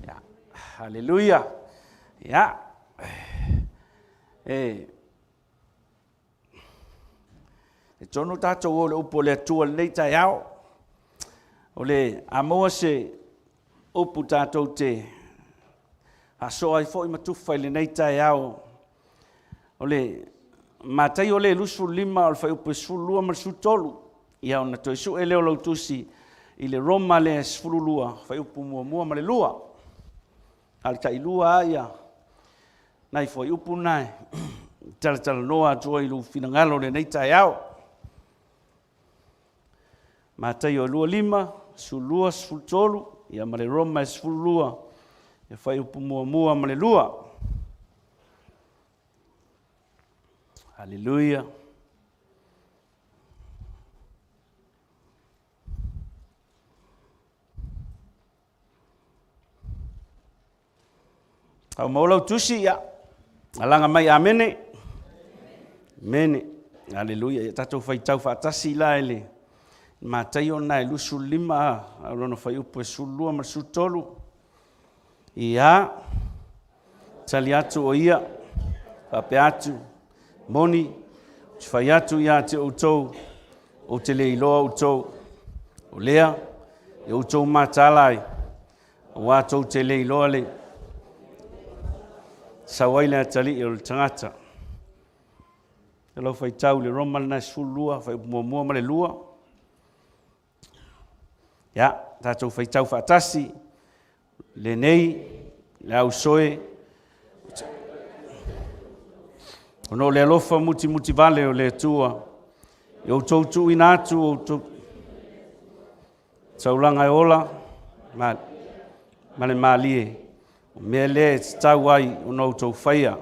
Ia, haleluia. Ia, e, e tonu tatou o le upu o le Atua lenei taeao. O le a maua se upu tatou te Faasoa ai foi ma tufa i lenei taeao. O le Mataio lea 25 o le fuaiupu e 12 ma le 13, ia ona toe sue lea o lau tusi i le Roma lea 12, fuaiupu muamua ma le lua. A o le tailua lava ia nai fuaiupu na e talatalanoa atu ai i lou finagalo i lenei taeao. Mataio 25, 12, 13, ia ma le Roma e 12, e fuaiupu muamua ma le lua. Haleluia. Au maua lau tusi, ia, alaga mai, amene. Amene. Aleluia. Ia tatou faitau faatasi la i le Mataio na e 25 a lona fuaiupu e 12 ma le 13. Ia, tali atu o ia, faapea atu, moni, ou te fai atu ia te outou, ou te le iloa outou. O lea, e outou mataala ai, aua tou te le iloa le sau ai le atalii o le tagata. E lau faitau i le Roma lena e 12, fuaiupu muamua ma le lua. Ia, tatou faitau faatasi, lenei, le ausoe, ona o le alofa mutimutivale o le Atua, e outou tuuina atu outou taulaga e ola ma, ma le malie, o mea lea e tatau ai ona outou faia.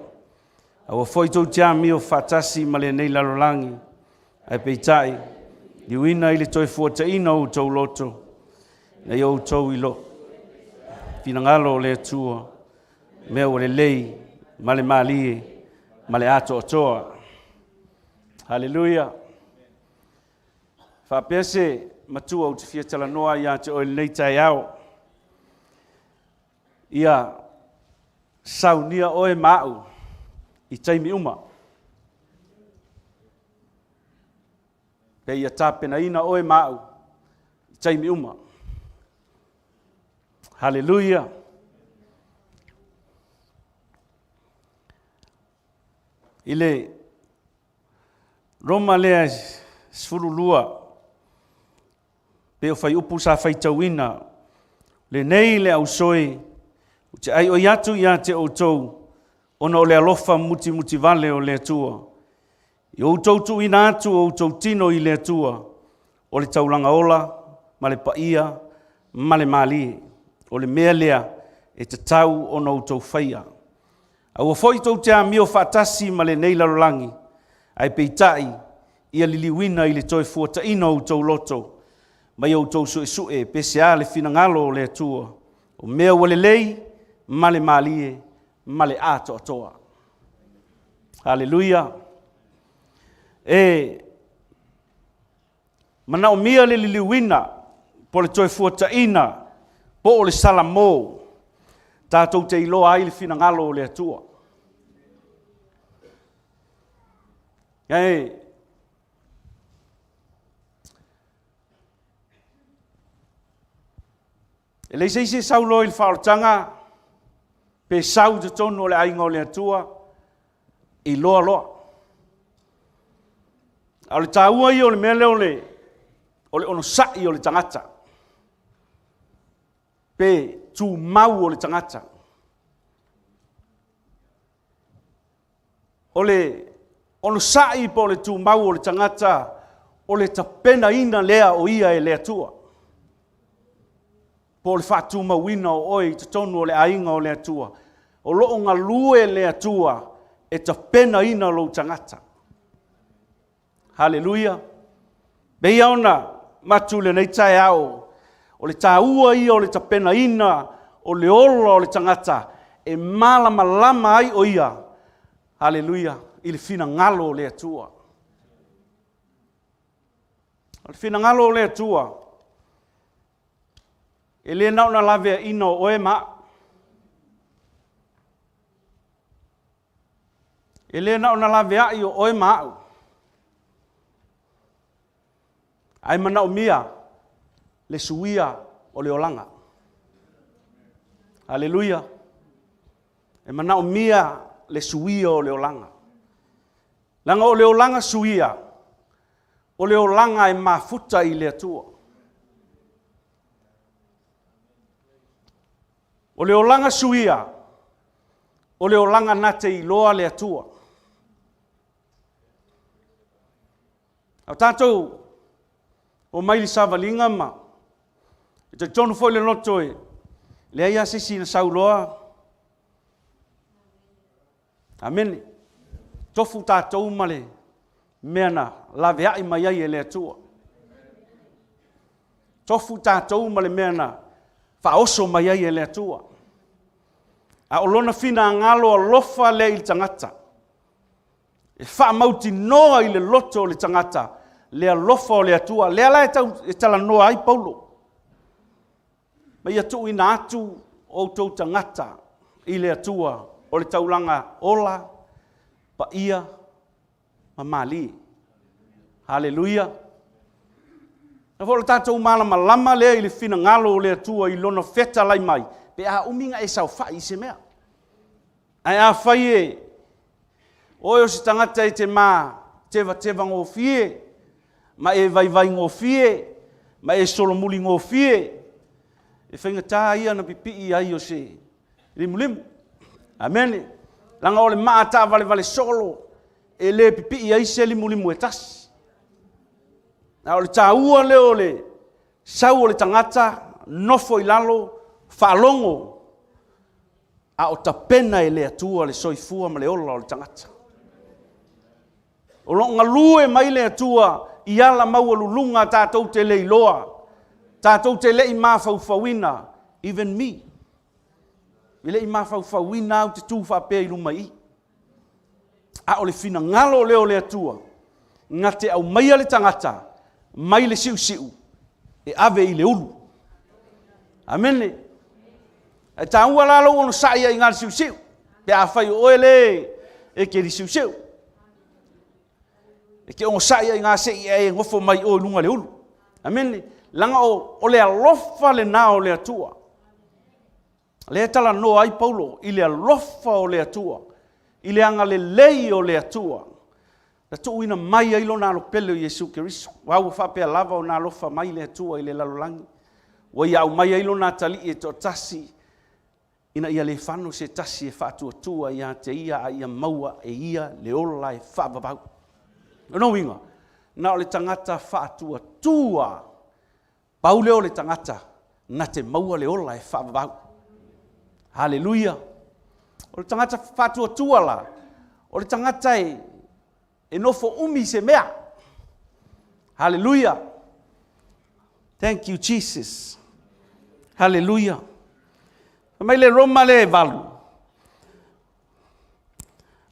Aua foi tou te amio faatasi ma lenei lalolagi, ae peitai, liuina i le toe fuataina o outou loto, ina ia outou ilo finagalo o le Atua, mea ua lelei ma le malie ma le atoatoa. Haleluia! Faapea se matua ou te fia talanoa ai ia te oe i lenei taeao. Ia saunia oe ma au i taimi uma. Pe ia tapenaina oe ma au i taimi uma. Haleluia! I le Roma lea 12, pei o fuaiupu sa faitauina, lenei le ausoe, ou te aioi atu ia te outou, ona o le alofa mutimutivale o le Atua. I outou tuuina atu o outou tino i le Atua, o le taulaga ola ma le paia ma le malie. O le mea lea e tatau ona outou faia. Aua foi tou te amio faatasi ma lenei lalolagi, ae peitai, ia liliuina i le toe fuataina o outou loto, ma ia outou suesue pe sea le finagalo o le Atua, o mea ua lelei ma le malie ma le atoatoa. Haleluia! E manaomia le liliuina po o le toe fuataina po o le salamo tatou te iloa ai le finagalo o le Atua. E E leai se isi e sau loa i le faaolataga pe sau i totonu o le aiga o le Atua, iloa loa. A o le taua ia o le mea lea o le, o le onosai o le tagata, pe tumau o le tagata. O le onosai po o le tumau o le tagata, o le tapenaina lea o ia e le Atua. Po o le faatumauina o oe i totonu o le aiga o le Atua. O lo o galue le Atua e tapenaina lou tagata. Haleluia! Pei ona matu lenei taeao, o le taua ia o le tapenaina o le ola o le tagata e malamalama ai o ia, haleluia, i le finagalo o le Atua. O le finagalo o le Atua, e le na ona laveaiina o oe ma au. E le na ona laveai o oe ma au, ae manaomia le suia o le olaga. Aleluia! E manaomia le suia o le olaga. Leaga o le olaga suia, o le olaga e mafuta i le Atua. O le olaga suia, o le olaga na te iloa le Atua. A o tatou omai i le savaliga ma e talitonu foi le loto e leai lava se isi na sau loa. Amene. Tofu tatou ma le mea na laveai mai ai e le Atua. Tofu tatou ma le mea na faaoso mai ai e le Atua. A o lona finagalo alofa lea i le tagata, e faamautinoa i le loto o le tagata le alofa o le Atua. Lea la e, tau, e talanoa ai Paulo. Ma ia tuuina atu outou tagata i le Atua o le taulaga ola, paia ma malie. Haleluia! Na foi o le tatou malamalama lea i le finagalo o le Atua i lona fetalai mai, pe a umi na e saofai i se mea. Ae afai e oe o se tagata e te ma tevatevagofie, ma e vaivaigofie, ma e solomuligofie, e faigata ia ona pipii ai o se limulimu. Amene. Leaga o le maa taavalevale solo, e le pipii ai se limulimu e tasi. A o le taua lea o le sau o le tagata, nofo i lalo, faalogo, a o tapena e le Atua le soifua ma le ola o le tagata. O lo o galue mai le Atua i ala maualuluga tatou te le iloa, tatou te le i mafaufauina, even me. E le i mafaufauina au te tu faapea i luma i i. A o le finagalo lea o le Atua, na te aumaia le tagata mai le siusiu e ave i le ulu. Amene. Ae taua la lou onosai ai i le siusiu, pe a fai o oe le e te siusiu. E te onosai ai i se i e nofo mai o i luga le ulu. Amene. Leaga o le alofa lena o le Atua. Lea e talanoa ai Paulo i le alofa o le Atua, i le agalelei o le Atua, na tuuina mai ai lona alo pele o Iesu Keriso. Aua ua faapea lava ona alofa mai le Atua i le lalolagi, ua ia aumai ai lona atalii e toatasi, ina ia le fano se tasi e faatuatua ia te ia, a ia maua e ia le ola e faavavau. O lona uiga, na o le tagata faatuatua Pau lea o le tagata na te maua le ola e faavavau. Haleluia! O le tagata faatuatua la, o le tagata e, e nofo umi i se mea. Haleluia! Thank you, Jesus. Haleluia! Fai mai le Roma lea e valu.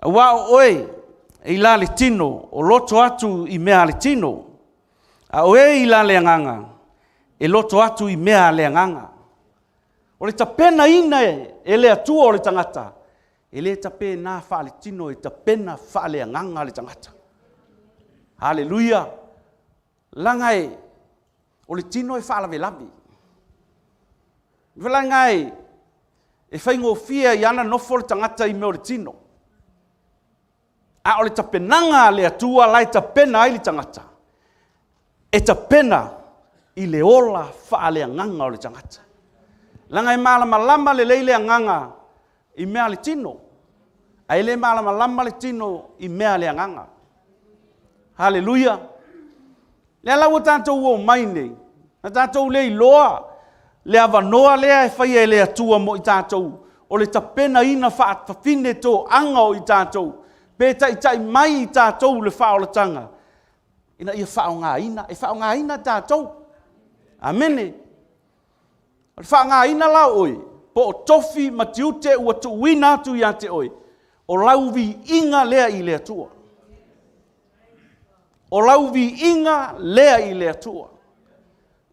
Auā o oe e i la le tino, o loto atu i mea a le tino, a o e i la le agaga, e loto atu i mea a le agaga. O le tapenaina e le Atua o le tagata, e le tapena faaletino, e tapena faaleagaga le tagata. Haleluia! Leaga e, o le tino e faalavelave. Leaga e, e faigofie ai ana nofo le tagata i mea o le tino. A o le tapenaga a le Atua la e tapena ai le tagata, e tapena i le ola faaleagaga o le tagata. Leaga e malamalama lelei le agaga i mea a le tino, ae le malamalama le tino i mea a le agaga. Haleluia! Lea la ua tatou o mai nei, na tatou le iloa le avanoa lea e faia e le Atua mo i tatou, o le tapenaina faafafine toaga o i tatou, pe taitai mai i tatou le faaolataga, ina ia faaaogaina, e faaaogaina tatou. Amene. O le faaaogaina la o oe, po o tofi ma tiute ua tuuina atu ia te oe, o lau viiga lea i le Atua. O lau viiga lea i le Atua.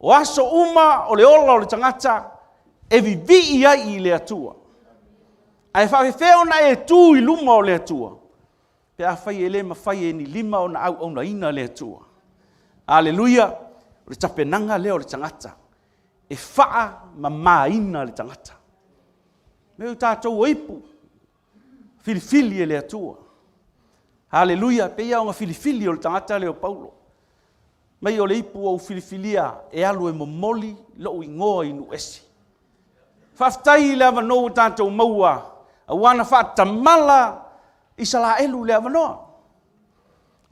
O aso uma o le ola o le tagata e vivii ai i le Atua. Ae faafefea ona e tu i luma o le Atua, pe afai e le mafai e ni lima ona auaunaina le Atua. Aleluia! O le tapenaga lea o le tagata e faamamaina le tagata. Me o tatou o ipu. Filifili e le Atua. Haleluia! E pei lava ona filifili o le tagata lea o Paulo. Mai o le ipu ua ou filifilia e alu e momoli lou igoa i nuu ese. Faafetai i le avanoa ua tatou maua aua na faatamala Isaraelu i le avanoa.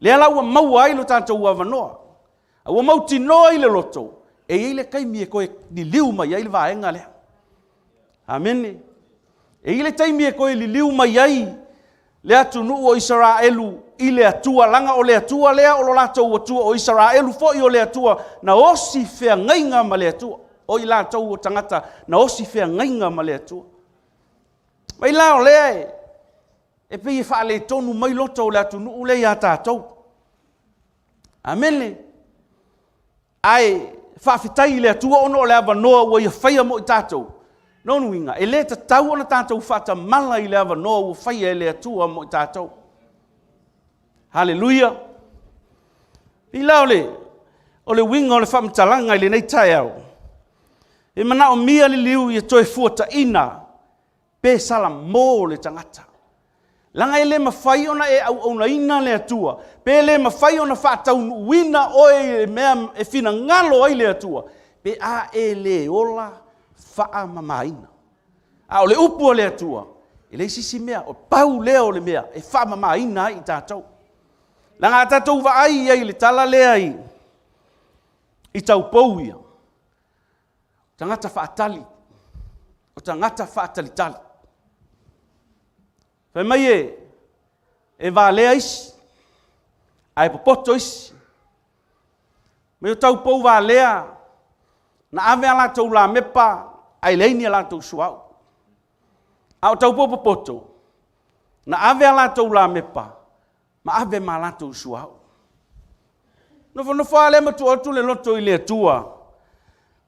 Lea la ua maua ai lo tatou avanoa. A ua mautinoa i le loto, e i ai le taimi e toe liliu mai ai le vaega lea. Amene. E i ai le taimi e toe liliu mai ai le atunuu o Isaraelu i le Atua, leaga o le Atua lea o lo latou Atua, o Isaraelu foi o le Atua na osi feagaiga ma le Atua. O i latou o tagata na osi feagaiga ma le Atua. Mai la o lea e pei e faaletonu mai loto o le atunuu lea ia tatou. Amene. Ae faafetai i le Atua ona o le avanoa ua ia faia mo i tatou. Lona uiga, e le tatau ona tatou faatamala i le avanoa ua faia e le Atua mo i tatou. Haleluia! I la o le uiga o le faamatalaga i lenei taeao, e manaomia le liu ia toe fuataina pe salamo le tagata. Leaga e le mafai ona e auaunaina le Atua, pe le mafai ona faataunuuina oe i le mea e finagalo ai le Atua, pe a e le ola faamamaina. A o le upu a le Atua, e leai se isi mea, o pau lea o le mea e faamamaina ai i tatou. Leaga a tatou vaai i ai i le tala lea i taupou ia, tagata faatali, o tagata faatalitali. Fai mai e valea isi, ae popoto isi. Mai o taupou valea, na ave a latou lamepa ae leai ni a latou suauu. A o taupou popoto, na ave a latou lamepa ma ave ma latou suauu. Nofonofo lava lea ma tuu atu le loto i le Atua.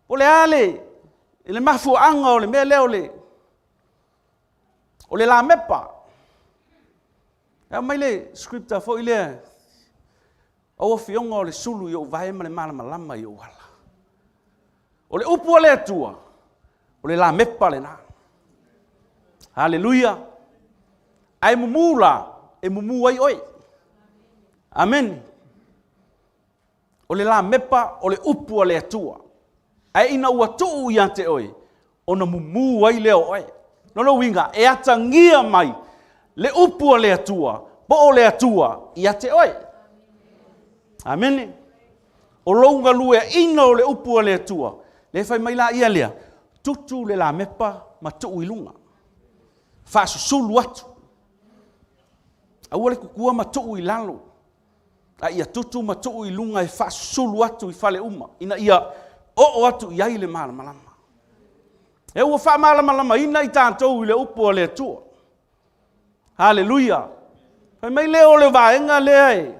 O le a le mafuaaga o le mea lea o le lamepa. E aumai le scripture foi lea, au afioga o le sulu i ou vae ma le malamalama i ou ala. O le upu a le Atua, o le lamepa lena. Haleluia! Ae mumu la, e mumu ai oe. Amene. O le lamepa o le upu a le Atua. Ae ina ua tuu ia te oe, ona mumu ai lea o oe. Lona uiga, e atagia mai le upu a le Atua, po o le Atua ia te oe. Amene. O lou galueaina o le upu a le Atua, lea fai mai la ia lea, tutu le lamepa ma tuu i luga. Faasusulu atu. Aua le tutua ma tuu i lalo, a ia tutu ma tuu i luga e faasusulu atu i fale uma, ina ia oo atu i ai le malamalama. E ua faamalamalamaina i tatou i le upu a le Atua. Haleluia! Fai mai lea o le vaega lea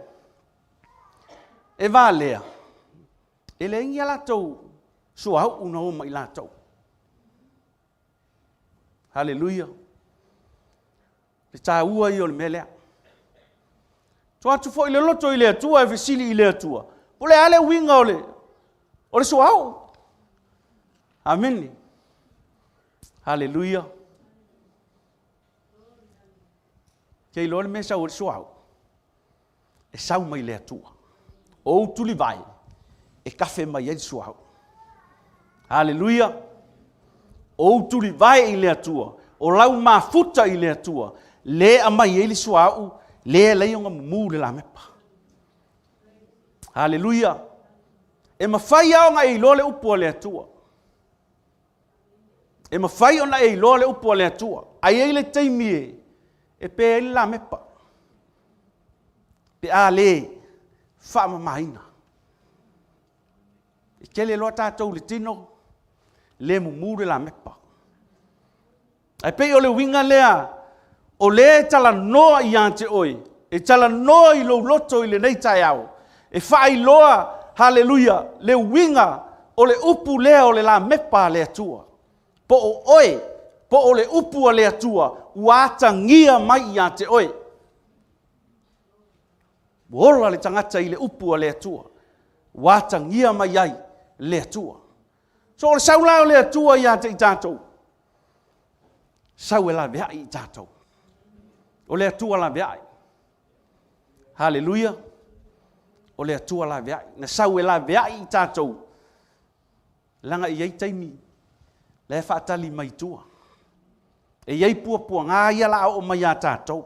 e valea, e leai ni a latou suauu na o ma i latou. Haleluia! Le taua ia o le mea lea. Tuu atu foi le loto i le Atua e fesili i le Atua, po o le a le uiga o le suauu? Amene. Haleluia. Te iloa le mea e sau ai le suauu? E sau mai le Atua. O ou tulivae e kafe mai ai le suauu. Haleluia! O ou tulivae i le Atua, o lau mafuta i le Atua, le aumai ai le suauu, le alai ona mumu le lamepa. Haleluia! E mafai lava ona e iloa le upu a le Atua. E mafai ona e iloa le upu a le Atua. Ae i ai le taimi e pe ai le lamepa, pe a le faamamaina. E tele loa tatou i le tino, le mumu le lamepa. Ae pei o le uiga lea, o lea e talanoa ia te oe, e talanoa i lou loto i lenei taeao, e faailoa, haleluia, le uiga o le upu lea o le lamepa a le Atua. Po o oe, po o le upu a le Atua ua atagia mai ia te oe. Ua ola le tagata i le upu a le Atua, ua atagia mai ai le Atua. So o le sau la o le Atua ia te i tatou, sau e laveai i tatou. O le Atua laveai. Haleluia. O le Atua laveai. Na sau e laveai i tatou, leaga e i ai taimi la e faatali mai tua. E i ai puapuaga ia la a oo mai ia tatou.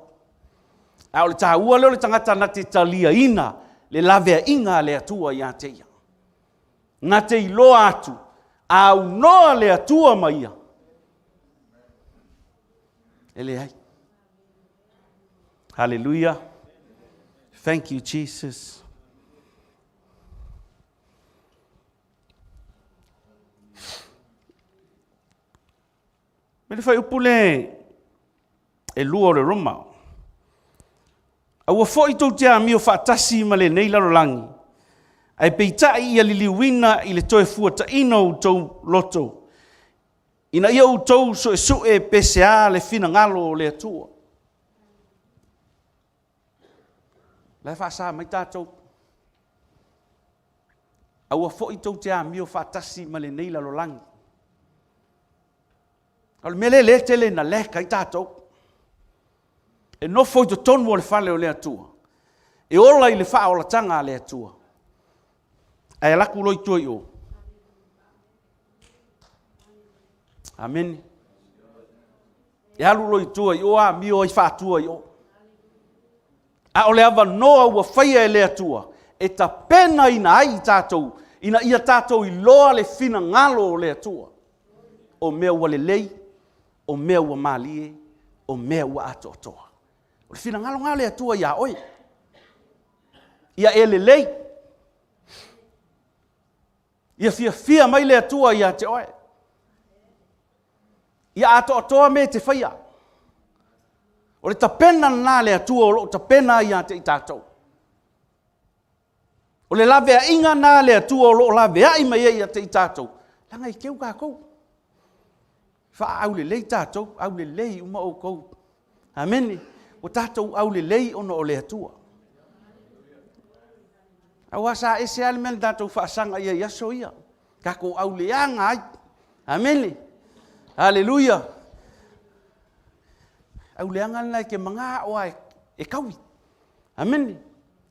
A o le taua lea o le tagata na te taliaina le laveaiga a le Atua ia te ia. Na te iloa atu, a aunoa le Atua ma ia, e leai. Hallelujah. Thank you, Jesus. Me le fuaiupu le e lua o le Roma. A ua foi tou te amio faatasi ma lenei lalolagi, ae peitai ia liliuina i le toe fuataina o outou loto, ina ia outou suesue pe sea le finagalo o le Atua. La e faasa mai tatou. Aua foi tou te amio faatasi ma lenei lalolagi. O le mea lea lea e tele ina lack ai tatou. E nofo i totonu o le fale o le Atua. E ola i le faaolataga a le Atua. Ae alu atu loa i tua i o. Amene. E alu loa i tua i o, amio ai faatua i o. A o le avanoa ua faia e le Atua e tapenaina ai i tatou, ina ia tatou iloa le finagalo o le Atua, o mea ua lelei, o mea ua malie, o mea ua atoatoa. O le finagalo lena o le Atua ia oe, ia e lelei, ia fiafia mai le Atua ia te oe, ia atoatoa mea e te faia. O le tapena lena a le Atua o lo o tapena ai ia te i tatou. O le laveaiga lena a le Atua o lo o laveai mai ai ia te i tatou, leaga e teu tatou. Faaaulelei tatou, aulelei uma outou. Amene. Ua tatou aulelei ona o le Atua. Aua sa ese lava le mea na tatou faasaga i ai i aso ia. Tatou auleaga ai. Amene. Aleluia. Auleaga lena e te manao lava e taui. Amene.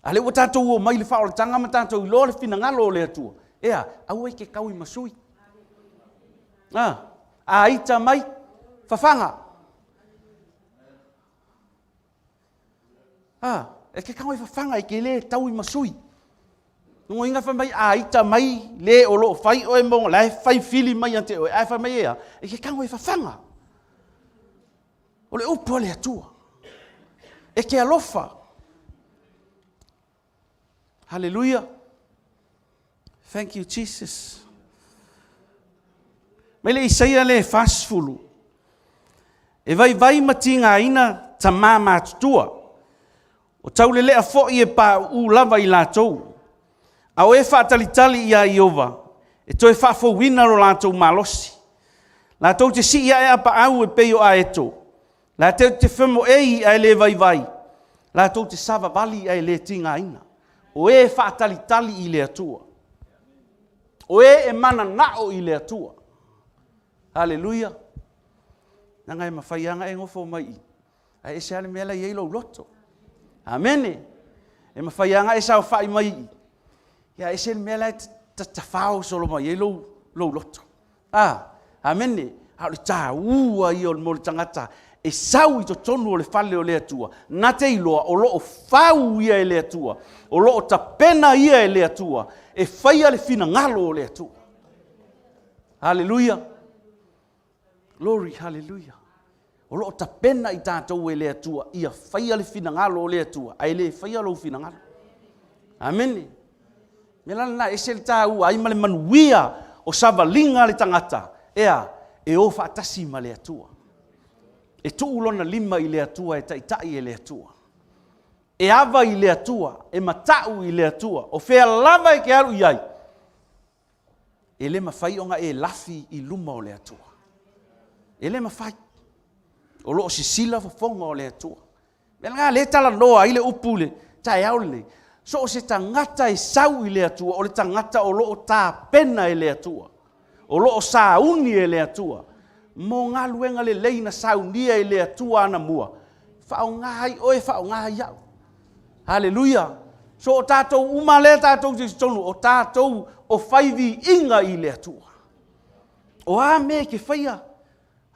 A lea ua tatou omai i le faaolataga ma tatou iloa le finagalo o le Atua. E a, aua e te taui ma sui. A, a ita mai, fafaga. A, e te tago e fafaga, e te le taui ma sui. Lona uiga fai mai, a ita mai le o lo o fai oe mo la e fai fili mai ia te oe, ae fai mai e a, e te tago e fafaga. O le upu a le Atua. E te alofa. Haleluia. Thank you, Jesus. Mai le Isaia le 40. E vaivai ma tigaina tamā matutua. O taulelea foi e pauu lava i latou. A o e faatalitali iā Ieova, e toe faafouina lo latou malosi. Latou te sii ae apaau e pei o aeto. Latou te femoei ae le vaivai. Latou te savavali ae le tigaina. O e faatalitali i le Atua. O e e mananao i le Atua. Haleluia. Leaga e mafai lava ona e nofo mai i, ae ese lava le mea la e i ai lou loto. Amene. E mafai lava ona e saofai mai i, ia ese le mea la e tafao solo mai ai lou, lou loto. Ah, amene. A o le taua ia o le mo le tagata e sau i totonu o le fale o le Atua, na te iloa o lo o fau ia e le Atua, o lo o tapena ia e le Atua, e faia le finagalo o le Atua. Haleluia. Glory, haleluia. O lo o tapena i tatou e le Atua ia faia le finagalo o le Atua, ae le faia lou finagalo. Amene. Mea la lena, ese le taua ai ma le manuia o savaliga a le tagata, ea, e o faatasi ma le Atua. E tuu lona lima i le Atua, e taitai e le Atua. E ava i le Atua, e matau i le Atua. O fea lava e te alu i ai, E le mafai ona e lafi i luma o le Atua. E le mafai. O lo o sisila fofoga o le Atua. Mea lena lea e talanoa ai le upu le taeao lenei. So o se tagata e sau i le Atua, o le tagata o lo o tapena e le Atua. O lo o sauni e le Atua. Mo galuega lelei na saunia e le Atua anamua. Faaaoga ai oe, faaaoga ai au. Haleluia! So o tatou uma lea tatou te i totonu, o tatou o fai viiga i le Atua. O a mea e te faia?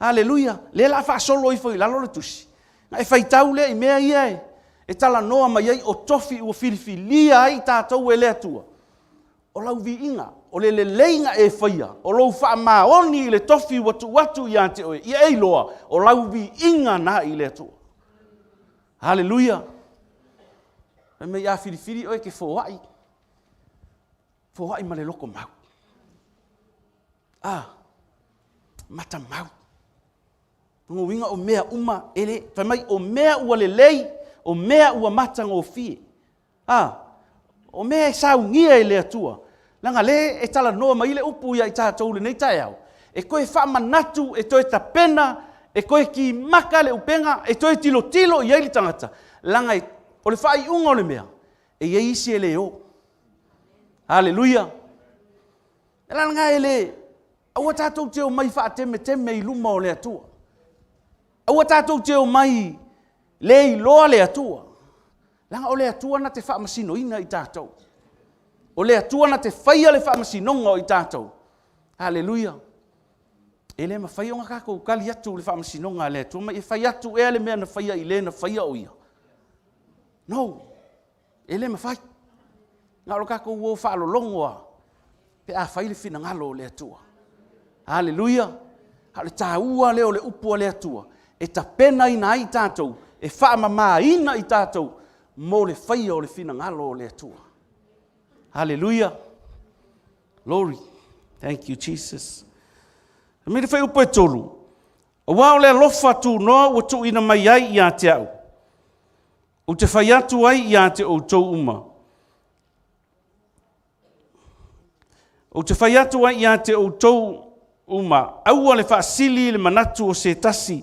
Haleluia! Lea o le a faasolo ifo i lalo le tusi, ona e faitau lea i mea ia e talanoa mai ai o tofi ua filifilia ai tatou e le Atua. O lau viiga, o le lelei na e faia, o lou faamaoni i le tofi ua tuu atu ia te oe, ia e iloa, o lau viiga na i le Atua. Haleluia! Fai mai a filifili oe e te foai, foai ma le loto mau. Ah, matamau. Lona uiga o mea uma e le, fai mai o mea ua lelei, o mea ua matagofie. A, o mea e saunia e le Atua, leaga lea e talanoa mai le upu ia i tatou i lenei taeao, e toe faamanatu, e toe tapena, e toe kimaka le upega, e toe tilotilo i ai le tagata, leaga o le faaiuga o le mea, e i ai isi e le o. Haleluia! O le ala lena e le, aua tatou te omai faatemeteme i luma o le Atua. Aua tatou te omai le iloa le Atua. Leaga o le Atua na te faamasinoina i tatou. O le Atua na te faia le faamasinoga o i tatou. Haleluia. E le mafai ona tatou tali atu i le faamasinoga a le Atua, ma e fai atu ea le mea na faia i le na faia o ia. No. E le mafai. Na o le tatou o faalologo lava pe a fai le finagalo o le Atua. Aleluia! A o le taua lea o le upu a le Atua e tapenaina ai tatou, e faamamaina i tatou mo le faia o le finagalo o le Atua. Aleluia! Glory! Thank you, Jesus. Fai mai le fuaiupu e 3, aua o le alofa tunoa ua tuuina mai ai ia te au, Ou te fai atu ai ia te outou uma, ou te fai atu ai ia te outou uma, aua le faasili le manatu o se tasi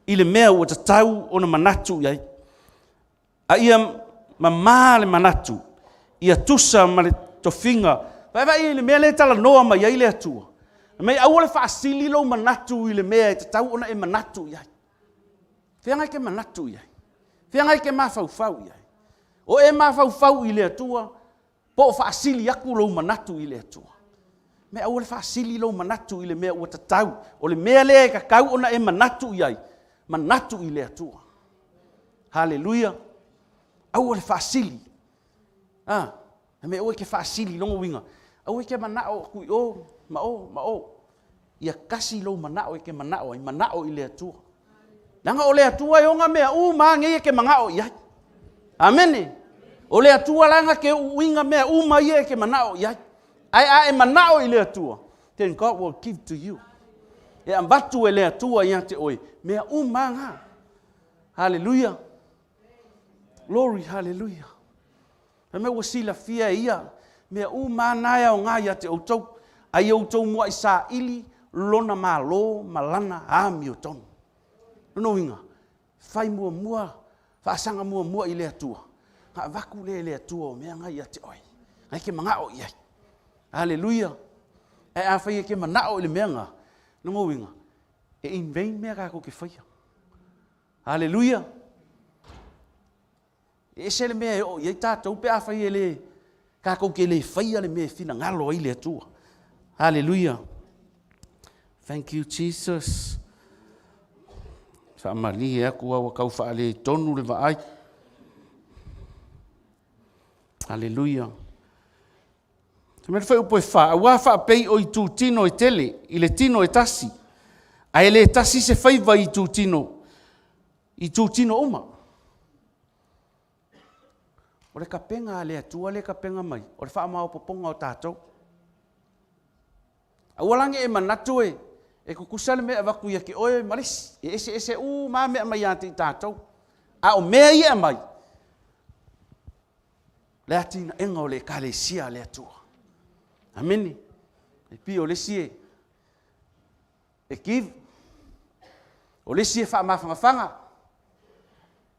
i le mea ua tatau ona manatu i ai. A ia mamā le manatu, ia tusa ma le tofiga. Vaevae i le mea lea e talanoa mai ai le Atua. Mai aua le faasili lou manatu i le mea e tatau ona e manatu i ai. Feagai e te manatu i ai? Feagai e te mafaufau i ai? O e mafaufau i le Atua, po o faasili atu lou manatu i le Atua. Me aua le faasili lou manatu i le mea ua tatau. O le mea lea e tatau ona e manatu i ai, manatu i le Atua. Haleluia. Aua le faasili. Ah, me aua e te faasili lona uiga. Aua e te manao atu i o, ma o, ma o. Ia kasi lou manao e te manao ai, manao i le Atua. Leaga o le Atua e ona mea uma a nei e te manao i ai. Amene. O le Atua la na te uuina mea uma ia e te manao i ai. Ae a e manao i le Atua, then God will give to you. E avatu e le Atua ia te oe mea uma na. Hallelujah. Glory, hallelujah. Fai mai ua silafia e ia mea uma na e aoga ia te outou, a ia outou muai saili lona malo ma lana amiotonu. Lona uiga, fai muamua, faasaga muamua i le Atua, na avatu lea e le Atua o mea na ia te oe, na e te manao i ai. Aleluia! Ae afai e te manao i le mea na, lona uiga, e in vain mea tatou te faia. Aleluia! E ese le mea e oo i ai tatou pe afai e le, tatou te le faia le mea e finagalo ai le Atua. Haleluia. Thank you, Jesus. Faamalie atu au ua tau faaletonu le vaai. Haleluia. Fai mai le fuaiupu e fa, aua faapei o itutino e tele i le tino e tasi, ae le tasi se faiva i itutino, itutino uma. O le tapena a le Atua lea e tapena mai, o le faamaopoopoga o tatou. Aua la ne i e manatu e, e tutusa le mea e avatu ia te oe ma le isi, e eseese uma lava mea e aumai ia te i tatou. A o mea ia e aumai, le atinaega o le Ekalesia a le Atua. Amene. E pei o le isi e, e give, o le isi e faamafanafana,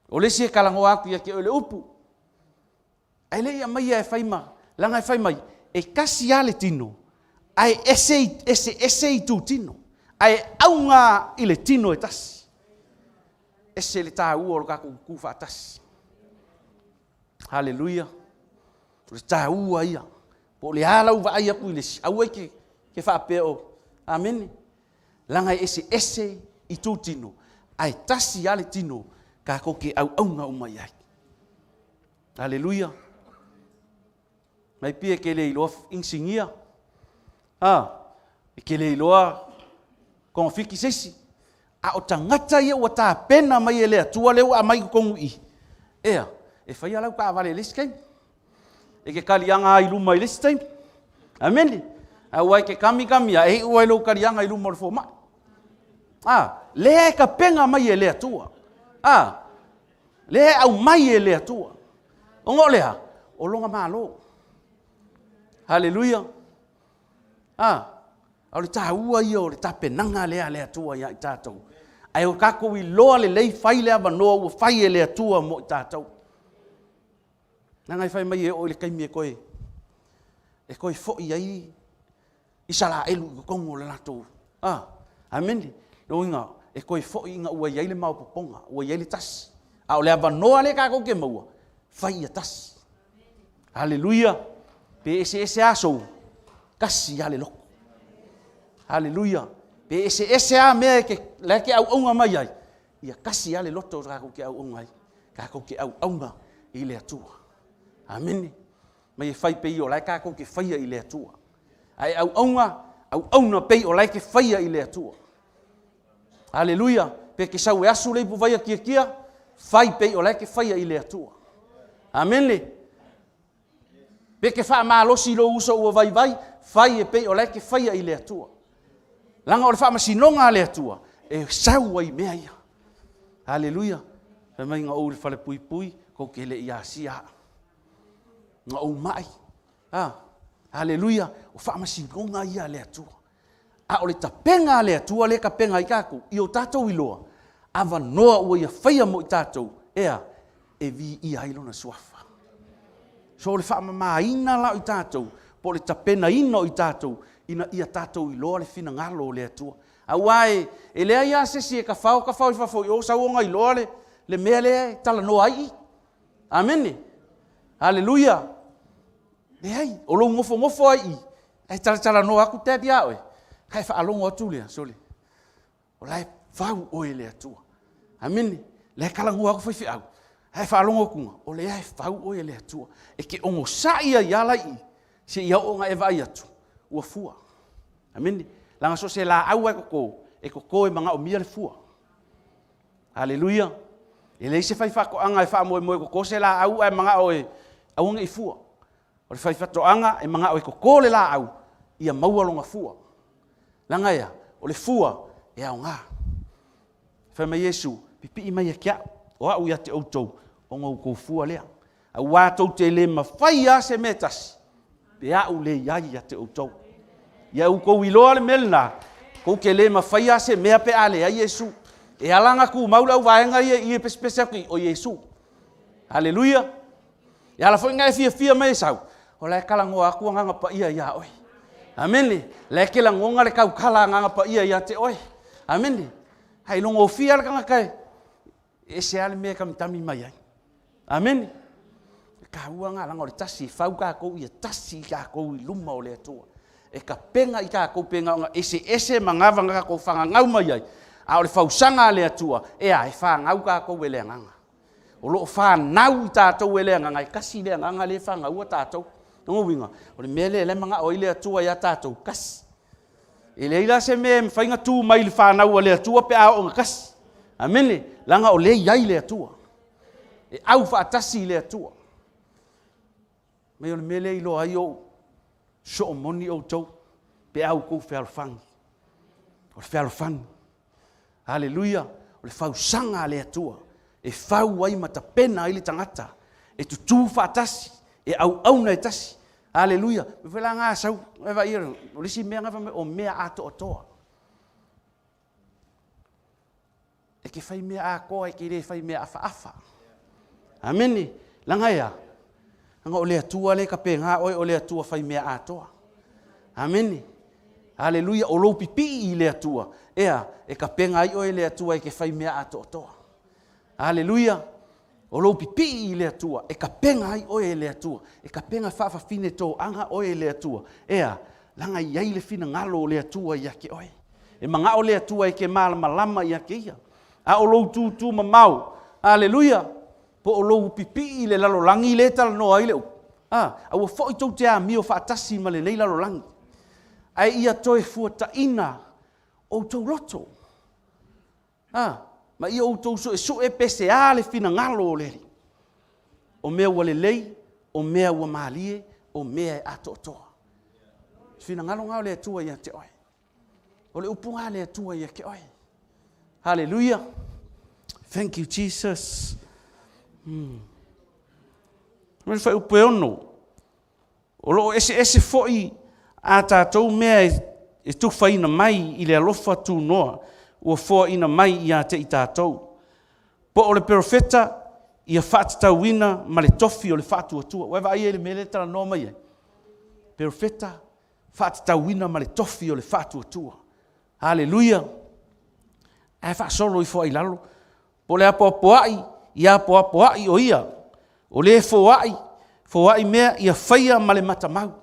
o le isi e talanoa atu ia te oe le upu. Ae le i aumaia e fai ma, leaga e fai mai, e tasi lava le tino, ae ese, ese, ese itutino, ae auga i le tino e tasi. Ese le tāua o le kākou kukū faatasi. Haleluia. O le tāua ia. Po o le a lau vaai atu i le isi, aua e ke, ke faapea o, amene. Leaga e eseese i tūtino, ae tasi lava le tino kākou ke auauna uma i ai. Haleluia. Mai pia e ke le iloa inisinia, a, e ke le iloa togafiti se isi, a o tagata ia ua tapena mai e le Atua lea ua aumai i totonu i i, ea, e faia lau taavale i le isi taimi. E ke kaliaga ai i luma i le isi taimi. Amene. Aua e ke kamikami a, e iu ai lou kaliaga i luma o le fomai. A, lea e tapena mai e le Atua. A, lea e aumai e le Atua. Ona o le a? O lona Malo. Haleluia. A, a o le taua ia o le tapenaga lea a le Atua ia i tatou. Ae o tatou iloa lelei fai le avanoa ua fai e le Atua mo i tatou. Leaga e fai mai e oo i le taimi e toe, e toe foi ai Isaraelu i totonu o le latou, a, amene. Lona uiga, e toe foi ina ua i ai le maopoopoga, ua i ai le tasi. A o le avanoa lea tatou te maua, fai ia tasi. Aleluia! Pe eseese aso, tasi lava le loto. Aleluia! Pe eseese lava mea e te, la e te auauna mai ai, ia tasi lava le loto tatou te auauna ai. Tatou te auauna i le Atua. Amene. Mai e fai pei o la e tatou te faia i le Atua. Ae auauna, auauna pei o la e te faia i le Atua. Aleluia! Pe te sau e asu le ipuvai a tiatia, fai pei o la e te faia i le Atua. Amene! Pe te faamalosi i lou uso ua vaivai, fai e pei o la e te faia i le Atua. Leaga o le faamasinoga a le Atua, e sau ai i mea ia. Aleluia! Fai mai na ou i le falepuipui, tou te le i asia au. Na ou mai. Ah, aleluia! O faamasinoga ia a le Atua. A o le tapena a le Atua lea e tapena ai tatou, ia o tatou iloa, avanoa ua Ia faia mo i tatou, ea, e viia ai Lona Suafa. So o le faamamaina la o i tatou, po o le tapenaina o i tatou, ina ia tatou iloa le finagalo o le Atua. Aua e, e leai lava se isi e tafao tafao i fafo i o sau ona iloa le, le mea lea e talanoa ai i. Amene. Aleluia. Leai, o lou nofonofo ai i, ae talatalanoa atu Dad ia oe, ae faalogo atu lea, sole, o la e fau oe e le Atua. Amene. La e talanoa atu faifeau, ae faalogo atu, o lea e fau oe e le Atua. E te onosai ai lava la i i, seia oo ina e vaai atu, ua fua. Amene. Leaga so o se laau lava e toto, e toto e manaomia le fua. Aleluia. E leai se faifaatoaga e faamoemoe e toto se laau ae manao e aua ne i fua. O le faifaatoaga e manao e toto le laau ia maua lona fua. Leaga e a? O le fua e aoga. Fai mai Iesu, pipii mai ia te au, o au ia te outou, ona outou fua lea. Aua tou te le mafai lava se mea e tasi, pe a ou le i ai ia te outou. Ia outou iloa le mea lena, tou te le mafaia se mea pe a leai Iesu. E ala ona tumau le auvaega ia i i e pesepese atu i, o Iesu. Aleluia! E ala foi ona e fiafia mai e sau, o la e talanoa atu Agaga Paia ia oe. Amene. La e te lagona le tautala Agaga Paia ia te oe. Amene. Ae logofia le tagata e ese lava le mea e tamitami mai ai. Amene. E taua ngā langa o le tasi, e fau tākou ia tasi i tākou i luma o le Atua. E tapena i tākou pēnā ona eseese ma ngava nga tākou whangangau mai ai. A o le fausaga a le Atua, e a, e whāngau tākou e le Agaga. O loo whānau i tātou e le Agaga, e kasi le Agaga le whāngaua tātou. Lona uiga, o le mea lea e le mangao ai le Atua ia tātou, kasi. E leai la se mea e mafai ona tu mai i le fanau a le Atua pe a oo ina kasi. Amene. Leaga o lea e i ai le Atua. E au faatasi i le Atua. Mai o le mea lea e iloa ai ou soo moni outou pe a outou fealofani. O le fealofani. Aleluia! O le fausaga a le Atua e fau ai ma tapena ai le tagata e tutū faatasi, e auauna e tasi. Aleluia! Mea foi la na sau, e vaai, o le isi mea na fai mai, o mea atoatoa. E ke fai mea atoa, e ke le fai mea afaafa. Amene. Leaga e a? Leaga o le Atua lea e tapena oe, o le Atua fai mea atoa. Amene. Aleluia, o lou pipii i le Atua, ea, e tapena ai oe e le Atua e te fai mea atoatoa. Aleluia! O lou pipii i le Atua, e kapega ai oe e le Atua, e kapega faafafine toaga oe e le Atua. Ea, laga e i ai le finagalo o le Atua ia te oe. E manao le Atua e te malamalama ia te Ia. A o lou tūtū mamao, aleluia, po o lou pipii i le lalolagi lea e talanoa ai le upu, a, aua foi tou te amio faatasi ma lenei lalolagi, ae ia toe fuataina outou loto. A, ma ia outou suesue pe sea le finagalo o le Alii, o mea ua lelei, o mea ua malie, o mea e atoatoa. O le finagalo lena o le Atua ia te oe. O le upu lena a le Atua ia te oe. Haleluia. Thank you, Jesus. O le fuaiupu e 6, O lo o eseese foi a tatou mea e tufaina mai i le alofa tunoa ua foaina mai ia te i tatou. Po o le perofeta, ia faatatauina ma le tofi o le faatuatua. Ua e vaai i le mea lea e talanoa mai ai? Perofeta, faatatauina ma le tofi o le faatuatua. Haleluia! Ae faasolo ifo ai i lalo. Po o le apoapoai, ia apoapoai o ia. O le foai, foai mea ia faia ma le matamau.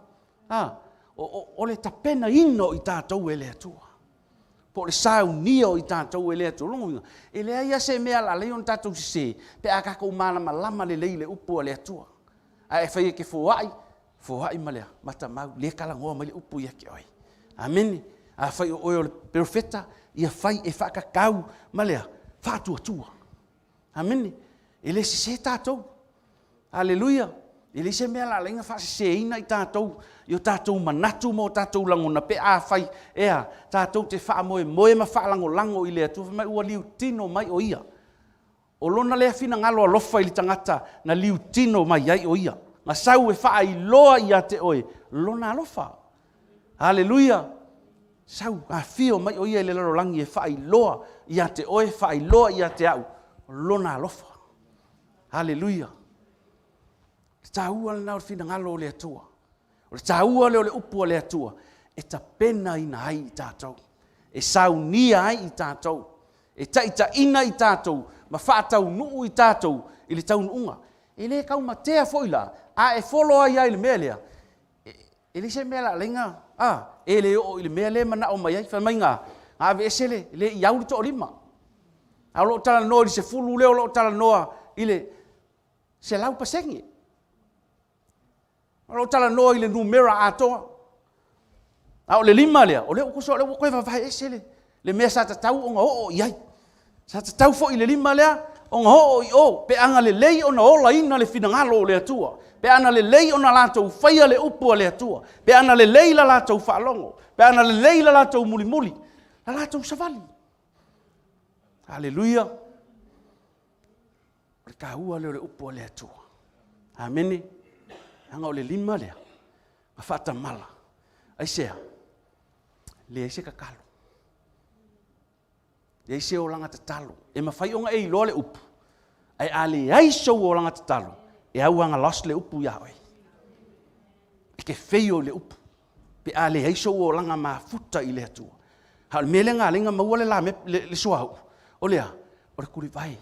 A, o, o, o le tapenaina o i tatou e le Atua. Po o le saunia o i tatou e le Atua. Lona uiga, e leai lava se mea o le a ala ai ona tatou sese, pe a tatou malamalama lelei i le upu a le Atua. Ae afai e te foai, foai ma le matamau, lea e talanoa mai le upu ia te oe. Amene. Afai o oe o le perofeta, ia fai e faatatau ma le faatuatua. Amene. E le sese tatou. Aleluia. E leai se mea o le a ala ai ona faaseseina i tatou i o tatou manatu ma o tatou lagona pe afai e a tatou te faamoemoe ma faalagolago i le Atua, fai mai ua liutino mai o Ia. O lona lea finagalo alofa i le tagata na liutino mai ai o ia, na sau e faailoa ia te oe lona alofa. Aleluia! Sau, afio mai o ia i le lalolagi e faailoa ia te oe, faailoa ia te au lona alofa. Aleluia! Le taua lena o le finagalo o le Atua. O le taua lea o le upu a le Atua e tapenaina ai i tatou, e saunia ai i tatou, e taitaiina i tatou ma faataunuu i tatou i le taunuuga. E le taumatea foi la, a e follow ai lava i le mea lea, e leai se mea o le a ala ai ona, a, e le oo i le mea lea e manao mai ai. Fai mai na aveese le, le i au le toalima, a o lo o talanoa i le 10 lea o lo o talanoa i le 100%. O lo o talanoa i le numera atoa. A o le lima lea, o lea ua, o lea ua toe vavae ese le, le mea sa tatau ona oo i ai. Sa tatau foi le lima lea ona oo i o, pe ana lelei ona olaina le finagalo o le Atua, pe ana lelei ona latou faia le upu a le Atua, pe ana lelei la latou faalogo, pe ana lelei la latou mulimuli, la latou savali. Aleluia! O le taua lea o le upu a le Atua. Amene. Leaga o le lima lea, na faatamala. Aisea? Leai se tatalo. Leai se olaga tatalo. E mafai ona e iloa le upu, ae a leai sou olaga tatalo, e au lava na lost le upu ia oe. E te fail i le upu, pe a leai sou olaga mafuta i le Atua. A o le mea lea na ala ai ona maua le, le, le, le suauu, o le a? O le tulivae.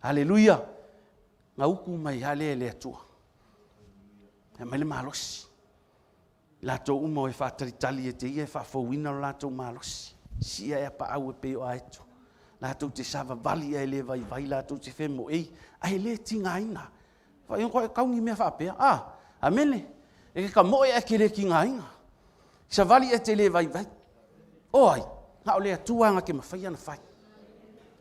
Aleluia! Na utu mai lava lea e le Atua. E aumai le malosi. I latou uma o e faatalitali e te ia e faafouina lo latou malosi. Sia e apaau e pei o aeto. Latou te savavali ae le vaivai, latou te femoei ae le tigaina. Faaiu koe kau ni mea faapea. Ah, amene. E ke kamoe ae ke le tigaina. Savali ae te le vaivai. O ai? Na o le Atua na te mawhai ana whai.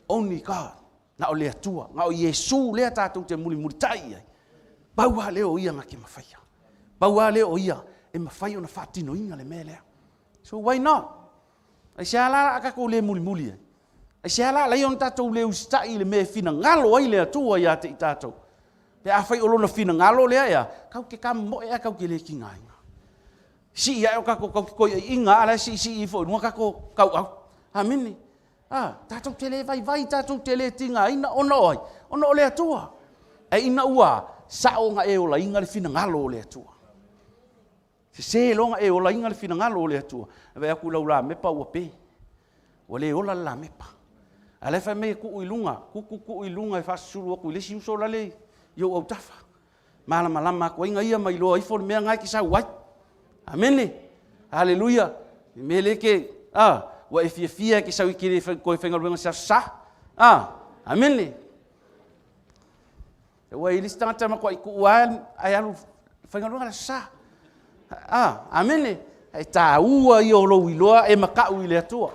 Only God. Na o le Atua. Na o Iesu lea tātou te mulimulitai i ai. Pau a lea o ia na te mawhaia. Pau a lea o ia e mawhai ona whaatinoina le mea lea. So why not? Aisea la a tatou le mulimuli ai? Aisea la ala ai ona tatou le usitai i le mea e finagalo ai le Atua ia te i tatou? Pe afai o lona finagalo lea ea, kau te kamomoe ae kau te le tigaina. Sii ae o tatou kau te koiaiga a la e siisii ifo i luga tatou kauau. Amene. A, tatou te le vaivai, tatou te le tigaina ona o ai? Ona o le Atua. Ae ina ua sao ona e olaina le finagalo o le Atua. Sese loa na e olaina le finagalo o le Atua, e vaai atu i lau lamepa ua pe. Ua le ola le lamepa. A la e fai mai e tuu i luga, kuku tuu i luga e faasusulu atu i le isi uso lale i ou autafa. Malamalama atu ai na ia ma iloa ifo le mea na e te sau ai. Amene. Aleluia. Le mea lea ke, a, ua e fiafia e te sau e te le toe faigaluega se aso Sa. A, amene. Ua i ai le isi tagata e matuai tuua lava ae alu e faigaluega le Aso Sa. A, amene. E taua ia o lou iloa e matau i le Atua.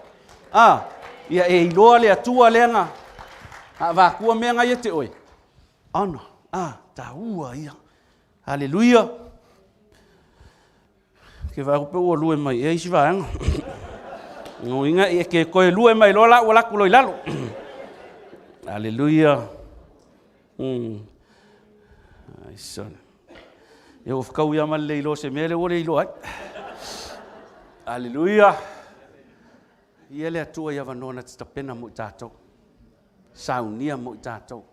A, ia e iloa le Atua lea na avatua mea na ia te oe. Honor. A, taua ia. Aleluia. Ke vaai atu pe ua lue mai ea isi vaega. No inga e ke koe lue mai loa la ua laku loi lalo. Aleluia. Ai son. E ua whakau ia ma le iloa se mea le ua le iloa ai. Aleluia. Ia le Atua i avanoa na te tapena mo i tātou. Saunia mo i tātou.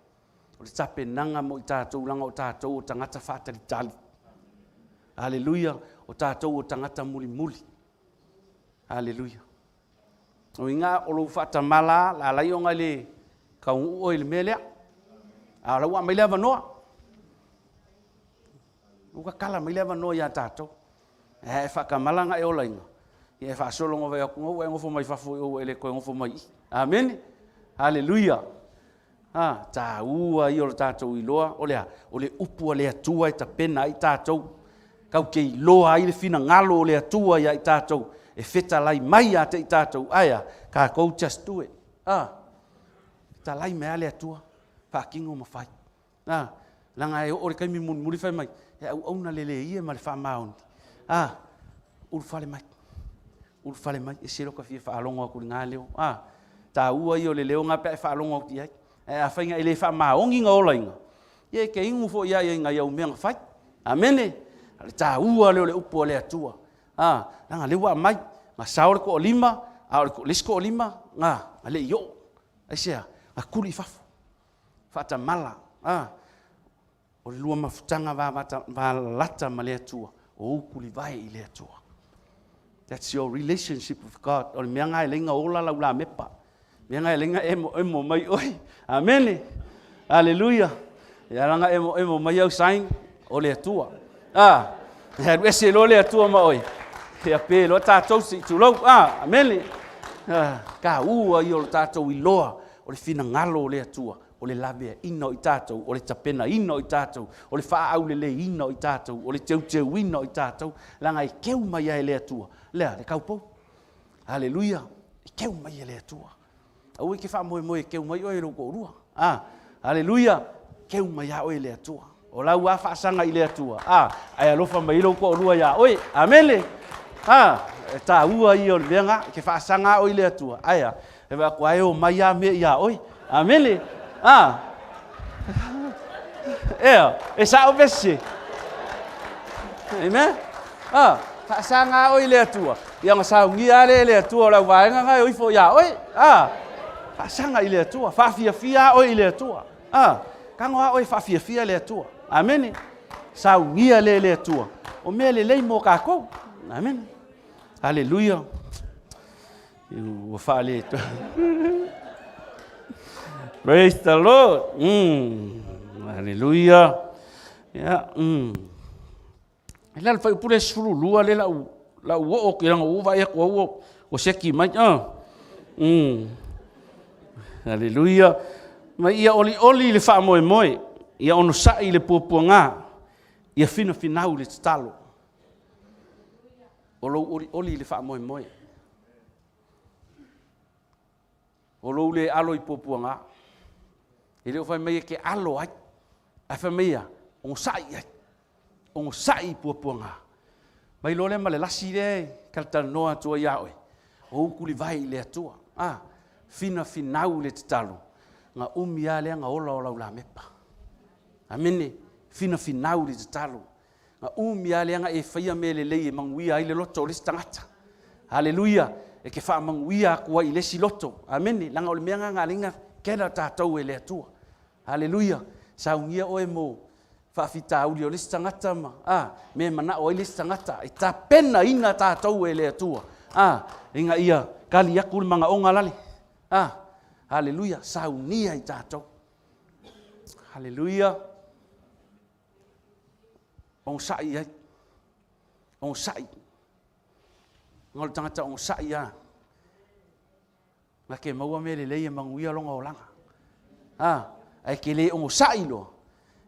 O le tapenaga mo i tatou leaga o tatou o tagata faatalitali. Aleluia, o tatou o tagata mulimuli. Aleluia. O inga o lou faatamala la alai ona e le taunuu oe i le mea lea. A o la ua aumai le avanoa. Ua tatala mai le avanoa ia tatou. Ae a e faatamala na e olaina, ia e faasolo na vai atu ua e nofo mai fafo i o ua e le toe nofo mai i i. Amene. Aleluia. A, taua ia o le tatou iloa, o le a? O le upu a le Atua e tapena ai tatou, tatou te iloa ai le finagalo o le Atua ia i tatou, e fetalai mai ia te i tatou, ae a? Tatou just do it. A, fetalai mai lava le Atua, faatino ma fai. A, leaga e oo i le taimi mulimuli fai mai, e auauna lelei ia ma le faamaoni. A, ulufale mai, ulufale mai, ese lota fia faalogo atu i lena leo. A, taua ia o le leo lena pe a e faalogo atu i ai. Ae afai na e le faamaoni na olaina, ia e te inu foi lava i nai au mea na fai. Amene? O le taua lea o le upu a le Atua. A, leaga o lea ua aumai, na sao le toalima, a o le isi toalima, na le i oo. Aisea? Na tuli i fafo. Faatamala, a, o le lua mafutaga valalata ma le Atua, o ou tulivae i le Atua. That's your relationship with God. O le mea lena e leina ola lau lamepa. Mea lena e leina emo emo mai oe. Amene. Aleluia. E ala na emo emo mai au sign o le Atua. Ah, e alu ese loa le Atua ma oe. Ia pe loa tatou se i tulou. Ah, amene. Ah, taua ia o le tatou iloa o le finagalo o le Atua, o le laveaina o i tatou, o le tapenaina o i tatou, o le faaauleleiina o i tatou, o le teuteuina o i tatou, leaga e keu mai lava e le Atua. Le a? Le taupou. Aleluia. E keu mai e le Atua. Aua e te faamoemoe e keu mai oe e lou toalua. A, aleluia, keu mai lava oe e le Atua. O lau lava faasaga i le Atua, a, ae alofa mai lou toalua iā oe. Amene. A, e taua ia o le mea lena, e te faasaga lava oe i le Atua, ae a, e vaai atu lava e omai lava mea iā oe. Amene. A, ea, e sao vese. Amen. A, faasaga lava oe i le Atua, ia ona saunia lava lea e le Atua o lau vaega lena e o ifo iā oe. A, faasaga i le Atua, faafiafia lava oe i le Atua. A, tago lava oe e faafiafia le Atua. Amene. Saunia lea e le Atua. O mea lelei mo kākou. Amene. Aleluia. Ua faale. Praise the Lord. Aleluia. Yeah. E le ala pule 12 le lau lau oo ki langa u vai ko ua ua seki mai. Ah. Aleluia. Ma ia oli oli le faamoemoe, ia onosai le puapuaga, ia finafinau le tatalo. O lou olioli i le faamoemoe. O lou le alo i puapuaga. E le o fai mai e ke alo ai, ae fai mai ia, onosai i ai. Onosai i puapuaga. Mai loa lea ma le lasi lea e talatalanoa atu ai ia oe, o ou tulivae i le Atua. A, finafinau le tatalo, na umi lava lea na ola o lau lamepa. Amene, finafinau le tatalo. Na umi lava lea na e faia mea lelei e manuia ai le loto o le isi tagata. Aleluia! E te faamanuia atu ai i le isi loto. Amene. Leaga o le mea lena na ala ai ona gather tatou e le Atua. Aleluia! Saunia oe mo faafitauli o le isi tagata ma, a, mea e manao ai le isi tagata. E tapenaina tatou e le Atua, a, ina ia kali atu le manaoga lale. A. Haleluia, saunia i tatou. Haleluia. Onosai i ai. Onosai. Ona o le tagata onosai lava. Na ke maua mea lelei e manuia lona olaga. A, ae ke le onosai loa,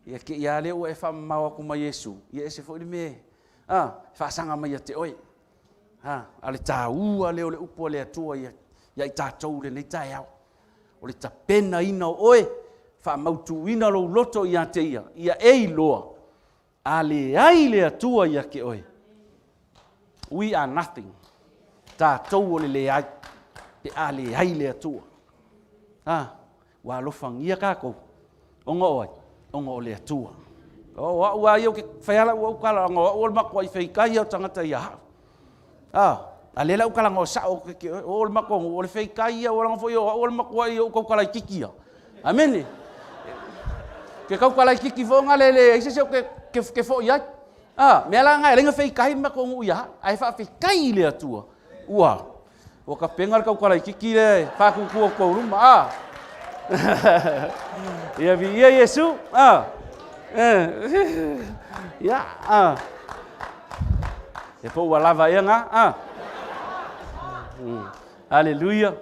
ia ke ia lea ua e faamamao atu ma Iesu, ia ese foi le mea, a, e faasaga mai ia te oe. A, a o le taua lea o le upu a le Atua ia, ia i tatou i lenei taeao. O le tapenaina o oe, faamautuina lou loto ia te ia, ia e iloa, A leai le Atua ia te oe, we are nothing. Tatou o le leai, pe a leai le Atua. A, ua alofagia tatou, ona o ai? Ona o le Atua. O au lava ia ou te fai lava lau tala, ona o au o le matuai feitai ia o tagata ia au. A, a lea la ou talanoa sao atu ia te oe, o le matou nuu, o le feitai ia, ua leaga foi o au o le matuai ou tautala itiiti ia. Amene. Ke tautala itiiti foi na le leai se isi ou te foi ai. A, mea la na e ala ai ona feitai le matou nuu ia au, ae faafetai i le Atua, ua ua tapena le tautala itiiti lea e faatutu atu tou luma. A. Ia viia Iesu. A. Ia, a. E po ua lava ea na? A. Aleluia.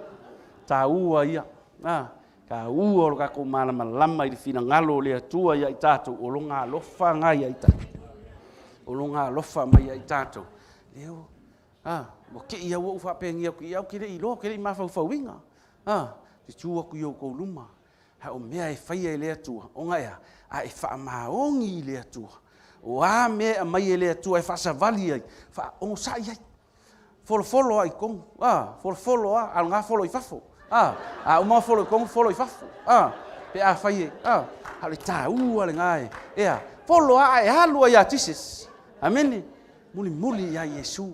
Taua ia. A, taua o lo tatou malamalama i le finagalo o le Atua ia i tatou, o lona alofa na ia i tatou. O lona alofa mai ia i tatou. Leo, a, ua te i au ou faapeni atu i au, ke le i iloa, ke le i mafaufauina. A, te tu atu i outou luma. A o mea e faia e le Atua, ona e a? A e faamaoni i le Atua. O a mea e aumai e le Atua e faasavali ai, faaonosai ai. Folofolo lava i totonu, a, folofolo lava, a o lena folo i fafo, a, a uma ona folo i totonu, folo i fafo, a, pe afai e, a, a o le taua lena e, e a, folo lava ae alu lava ia Jesus. Amene. Mulimuli ia Iesu.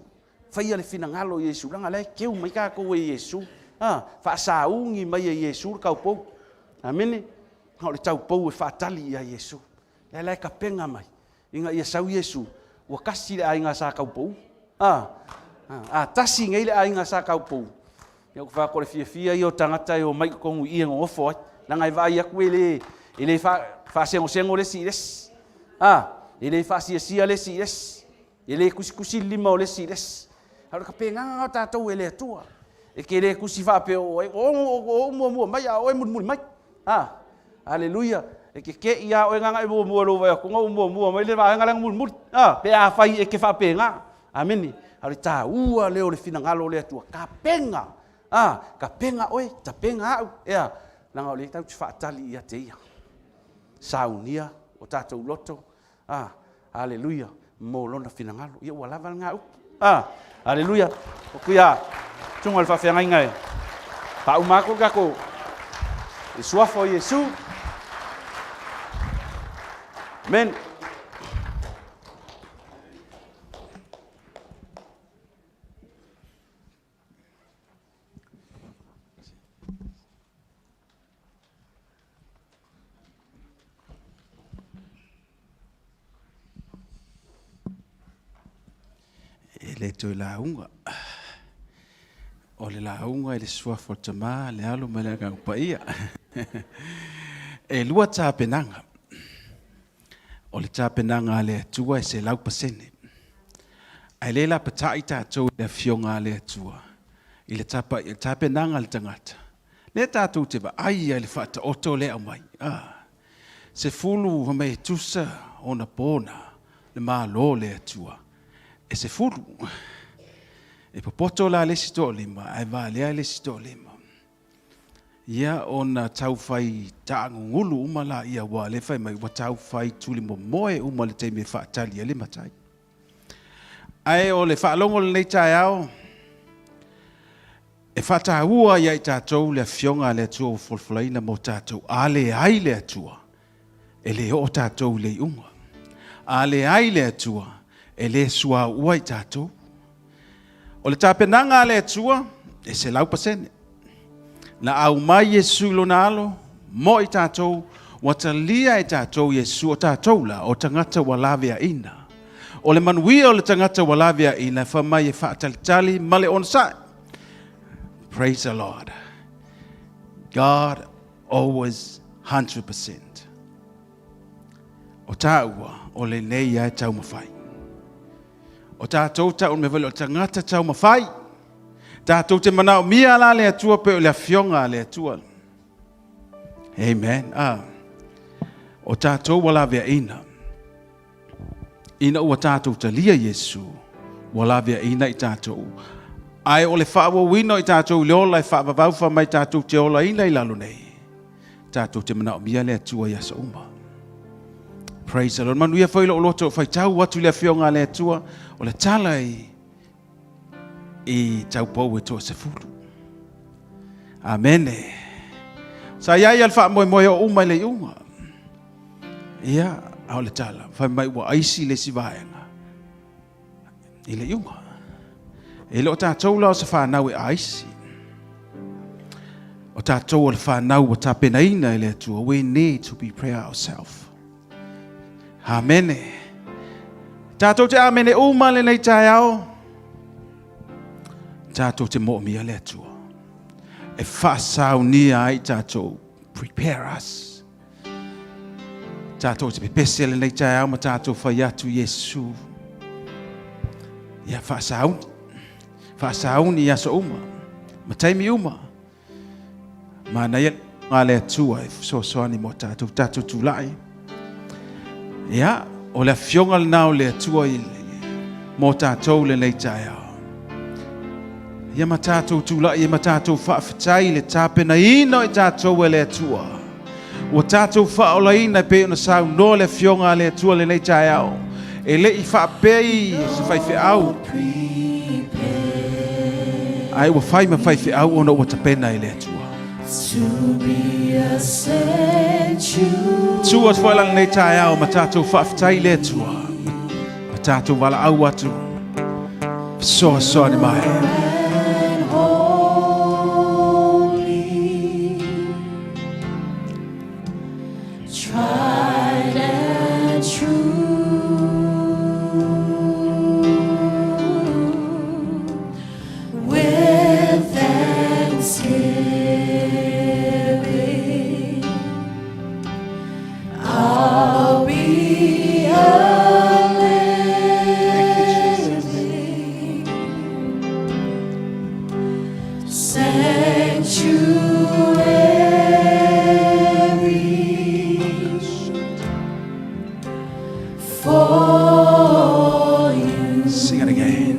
Faia le finagalo o Iesu, leaga o la e keu mai tatou e Iesu. A, faasauni mai e Iesu le taupou. Amene. A o le taupou e faatali ia Iesu. Lea la e tapena mai ina ia sau Iesu, ua tasi le aiga sa taupou. A, a tasi nei le aiga sa taupou, ia ou te fai atu o le fiafia ia o tagata e omai i totonu i i e nonofo ai. Leaga e vaai atu e le, e le faasegosego le isi i le isi. A, e le faasiasia le isi i le isi. E le tusitusi le lima o le isi i le isi. A o le tapenaga lena o tatou e le Atua. E te le tusi faapea o oe, o ou muamua mai a o oe mulimuli mai. A, aleluia. E te te i a oe na e muamua i lou vaai atu, na ou muamua mai le vaega lea na mulimuli. A, pe afai e te faapena. Amene. A o le taua lea o le finagalo o le Atua. Tapena. A, tapena oe, tapena au. Ea, leaga o lea tatou te faatali ia te Ia. Saunia o tatou loto, Ah, aleluia, mo lona finagalo. Ia ua lava lena upu. Ah, aleluia. O kuia, tunga le faafeagaiga e faauma atu le tatou i suafa o Iesu. Amen. E le toe lauga. O le lauga i le suafa o le Tama, le Alo ma le Agaga Paia. E lua tapenaga. O le tapenaga a le Atua e 100%. Ae le lapatai tatou i le Afioga a le Atua i le tapenaga a le tagata. Lea tatou te vaai ai i le faataoto lea e aumai. Ah, 10 fai mai e tusa ona pona le Malo o le Atua. E 10. E popoto la le isi toalima ae valea le isi toalima. Ia ona tau fai taagugulu uma laia aua o lea e fai mai ua tau fai tulimomoe uma i le taimi e faatali ai le matai. Ae o le faalogo i lenei taeao, e faataua ia i tatou le Afioga a le Atua ua folafolaina mo tatou. A leai le Atua, e le oo tatou i le iuga. A leai le Atua, e le suaua i tatou. O le tapenaga a le Atua, e 100%. Na aumai Iesu i lona alo, mo i tatou, ua talia e tatou Iesu, o tatou la, o tagata ua laveaina. O le manuia o le tagata ua laveaina, e fai mai e faatalitali ma le onosai. Praise the Lord. God always 100%. O tāua, o lenei ia e taumafai. O tātou tau me vale o tagata taumafai. Tātou te manaomia la le Atua pe o le afioga a le Atua. Amen. Ah. O tātou ua laveaina. Ina ua tātou talia Iesu, ua laveaina i tātou. Ae o le faaauauina o i tātou i le ola e faavavau faamai tātou te olaina i lalo nei. Tātou te manaomia le Atua i aso uma. Praise the Lord. Manuia foi lou loto faitau atu i le afioga a le Atua o le tala i i taupou e toasefulu. Amene. Sa iai a le faamoemoe o uma i le iuga. Ia, a o le tala, fai mai ua aisi le isi vaega i le iuga. E le o tātou la o se whanau e aisi. O tātou o le whanau ua tapenaina e le Atua. We need to prepare ourselves. Amene. Tātou te amene uma lenei taeao. Tātou te moomia le Atua. E whaasaunia ai tātou. Prepare us. Tātou te pepese lenei taeao ma tātou whai atu Iesu. Ia whaasauni. Whaasauni i aso uma. Ma taimi uma. Manaia ngā le Atua e fesoasoani mo tātou, tātou tūlai. Ia, o le afioga lenā o le Atua i mō tātou lenei taeao. Ia ma tātou tūlai, ia ma tātou faafetai i le tapenaina o i tātou e le Atua. Ua tātou faaolaina e pei ona saunoa le afioga a le Atua lenei taeao. E le i faapea i se faifeau, ae ua fai ma faifeau ona ua tapena e le Atua. Tu atu foi la lenei taeao ma tātou faafetai i le Atua. Ma tātou valaau atu. Fesoasoani mai. Tried and true. With thanksgiving, I'll be a living sanctuary for you. Sing it again.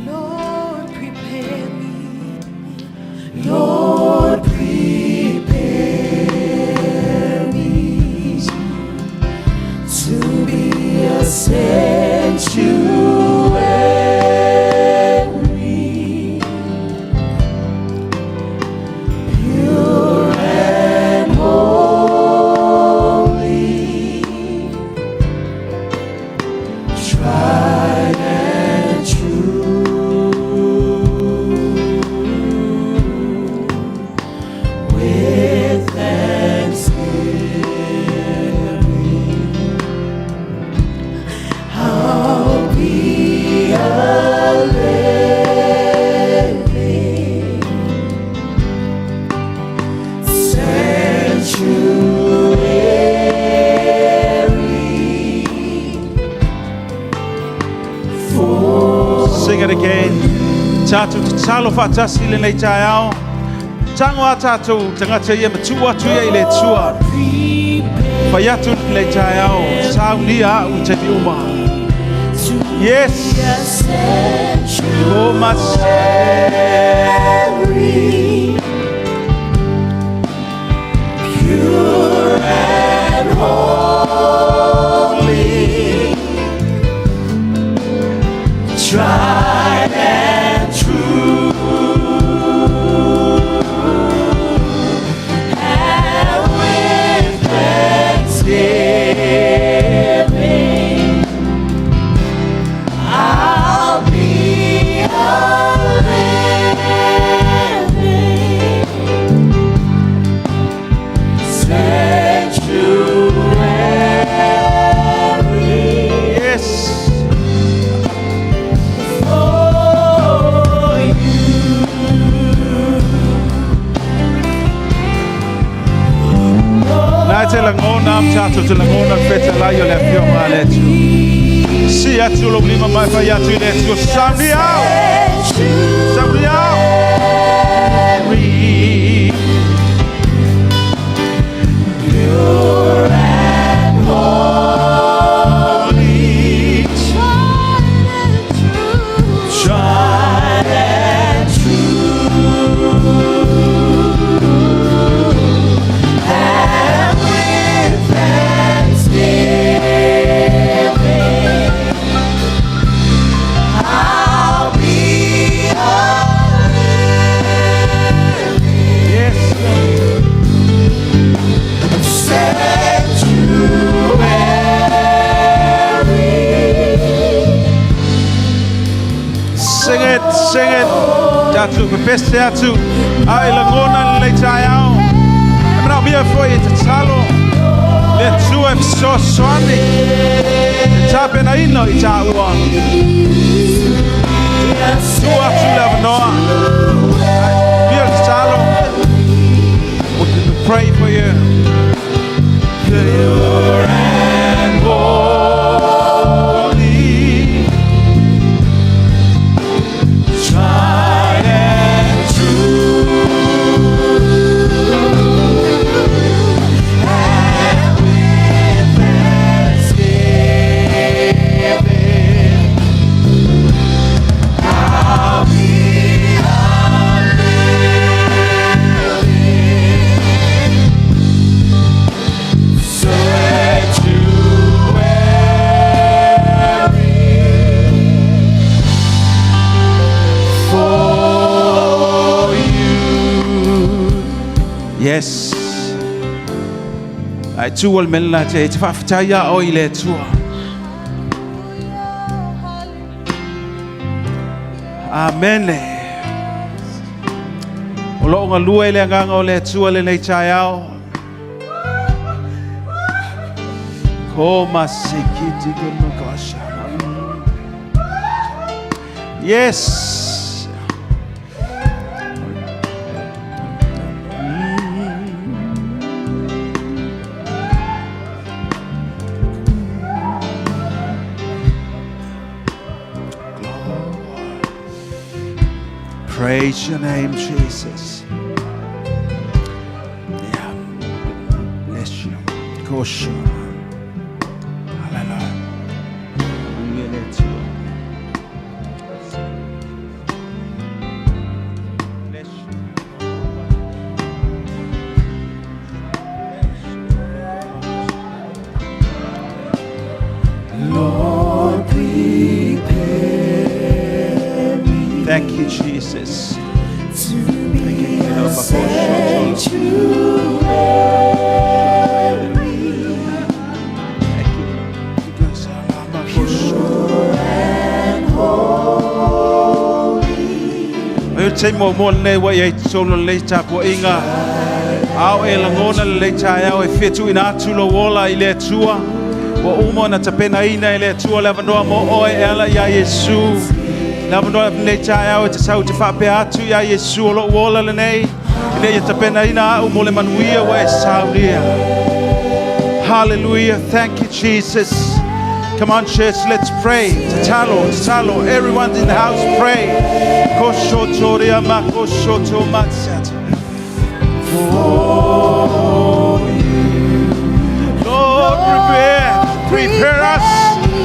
Lord, prepare me. Lord, prepare me to be a sanctuary, pure and holy, tried and true. With thanksgiving, I'll be a living sanctuary for Sing it again. Tātou tatalo faatasi lenei taeao. Tago a tātou tagata ia ma tuu atu ia i le Atua. Fai atu lenei taeao. Saunia au i taimi uma. Yes. O sanctuary, pure and holy, tried and true, and with thanksgiving, I'll be a living te lagona am tatou te lagona le fetalai o le afioga a le Atua. Si atu lou lima ma e fai atu i le Atua. Sauni au! Sauni au! Tried and true. And with thanksgiving, I'll be a living Yes. sanctuary. Sing it, sing it. Tatou pepese atu. A e lagona lenei taeao. E manaomia foi e tatalo. Le Atua e fesoasoani. E tapenaina i taua. Tuu atu le avanoa. Mia le tatalo. We can pray for you. Pure and holy, tried and true, and with thanksgiving, I'll be a living sanctuary for you. Yes. Ai tua le mea te te faafetai ia oe i le Atua. Amene. O loo galue le agaga o le Atua lenei taeao. Ko masikiti ko makasha. Yes. Praise your name, Jesus. Yeah. Bless you. Kosho. Hallelujah. Manuia le Atua. Bless you. Lord, prepare me Thank you, Jesus. to be a sanctuary. Thank you. Pure and holy. Ai te mo mo le wa ia tolo le tapuaiga. Ao e lagona le taeao e fia tuuina atu lou ola i le Atua. Ua uma ona tapenaina e le Atua le avanoa mo oe e ala iā Iesu. Le avanoa lenei taeao e te sau te faapea atu iā Iesu o lou ola lenei. Ina ia tapenaina au mo le manuia ua e saunia. Hallelujah. Thank you, Jesus. Come on, church, let's pray. Tatalo, tatalo. Everyone in the house, pray. Koshotoria makoshoto matsata. For you. Lord, prepare. Prepare us.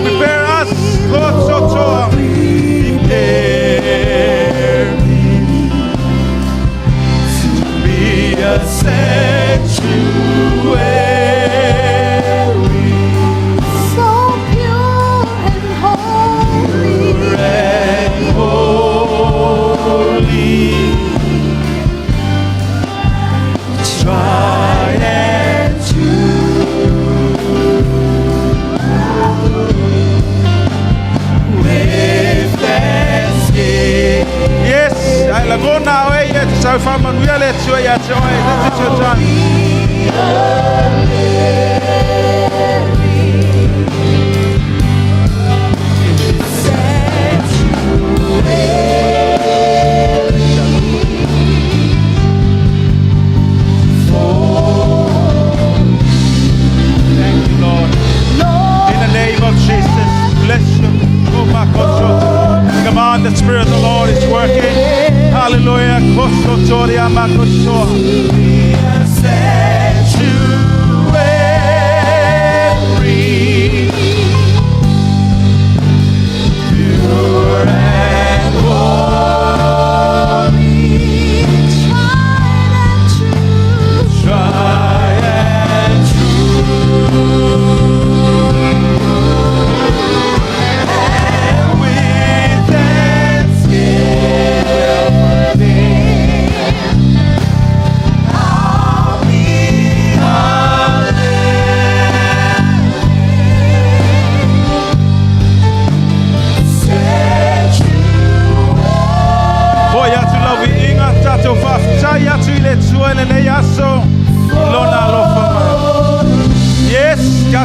Prepare us. Kosoto. Prepare me to be a sanctuary. So pure and holy. And holy, tried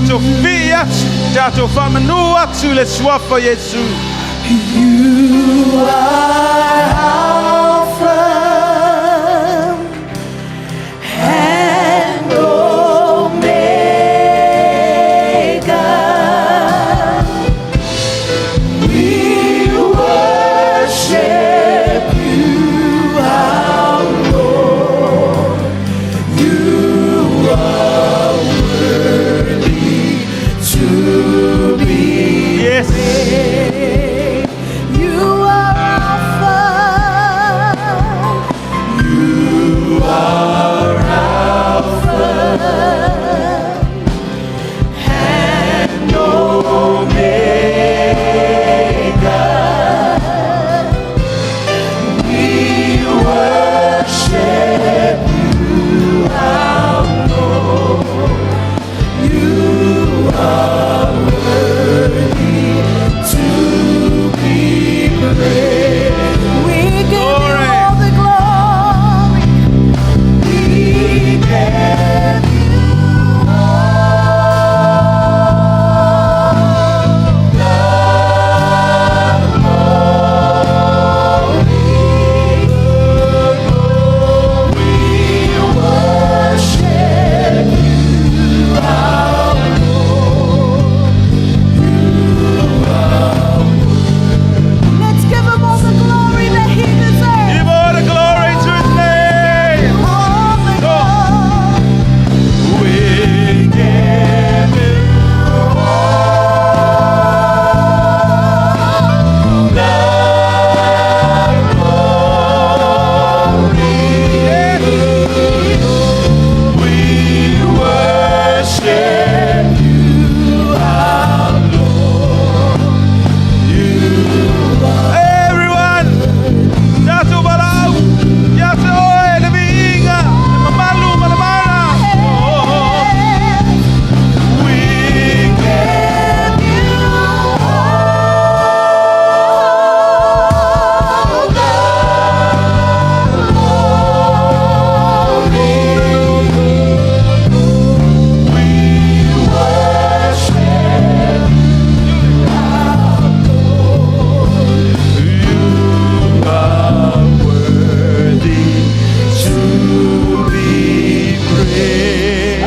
Tatou fii atu, tatou faamanu atu i le suafa o Iesu. You are Alpha and Omega. We worship you, our Lord. You are worthy to be Yes. praised. You are Alpha. You are Alpha and Omega. We worship you, our Lord. You are worthy to be praised. We give you Glory. all the glory. We give you all the glory. We worship you, our Lord. Let's give him all the glory that he deserves. Give all the glory to his name. All the glory. We give you all the glory. We worship you, our Lord. You Everyone, tatou valaau, ia te oe le viiga, le mamalu ma le mana. Oh, oh, oh. We Give you all the glory. We worship You are worthy to be praised.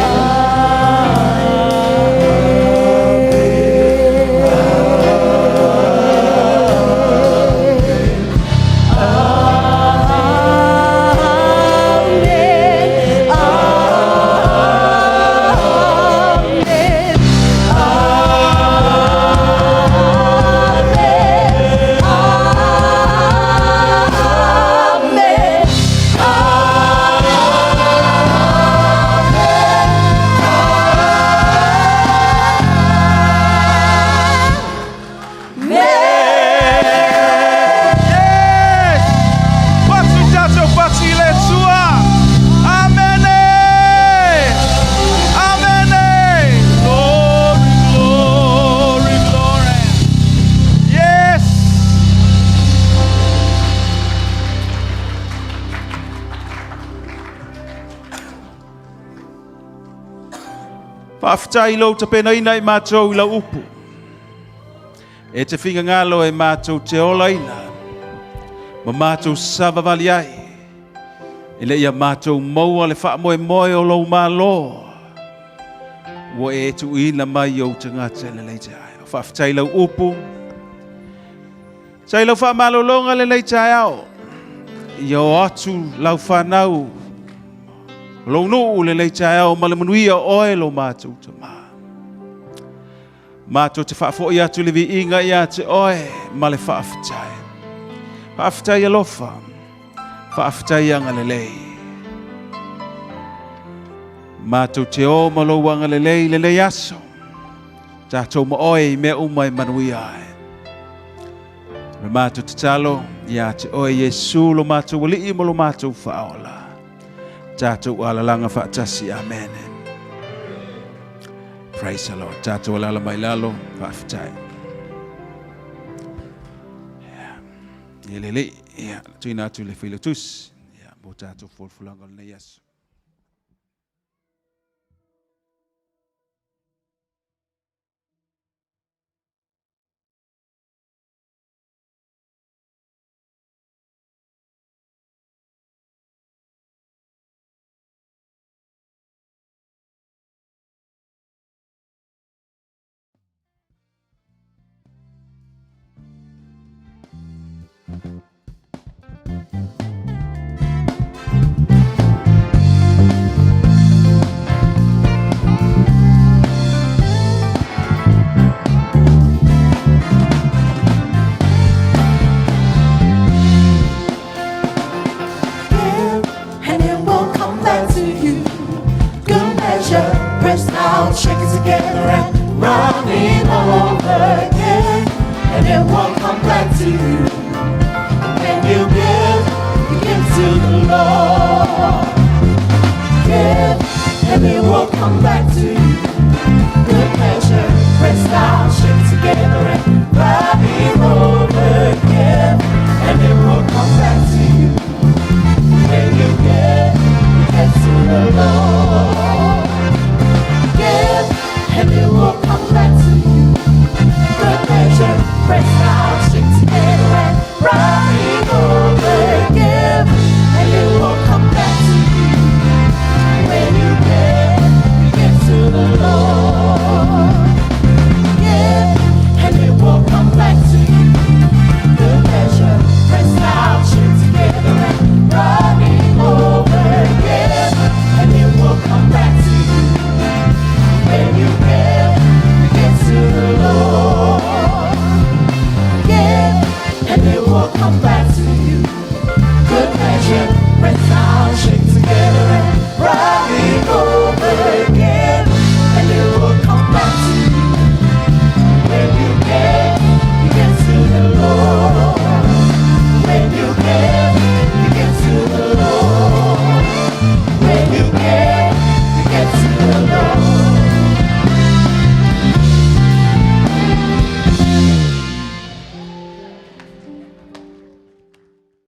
Amen. Amen. Amen. Yes! Patu tatou patu i le Atua. Amene! Amene! Glory, glory, glory. Yes! Faafetai i lou tapenaina i matou i lau upu. E te finagalo e matou te olaina ma matou savavali ai. Ina ia matou maua le faamoemoe o lou Malo. Ua e tuuina mai i ou tagata i lenei taeao. Faafetai i lau upu. Faafetai i lau faamalologa lenei taeao. Ia o atu lau fanau lou nuu lenei taeao ma le manuia o oe lo matou Tama. Matou te faafoi atu le viiga ia te oe ma le faafetai. Faafetai alofa, faafetai agalelei. Matou te o ma lou agalelei lenei aso. Tatou ma oe i mea uma e manuia ai. Le matou tatalo ia te oe Iesu lo matou Alii ma lo matou Faaola. Tatou alalaga faatasi. Amene. Praise the Lord. Tatou alala mai lalo. Faafetai. Ia lelei. Ia, tuuina atu le failautusi. Ia, mo tatou folafolaga o lenei aso. down, shaking together and running over again. And it will come back to you. When you give to the Lord. Give, and it will come back to you. Good measure, pressed down, shaken together, and running over. Give, and it will come back to you. When you give to the Lord. Give, and it will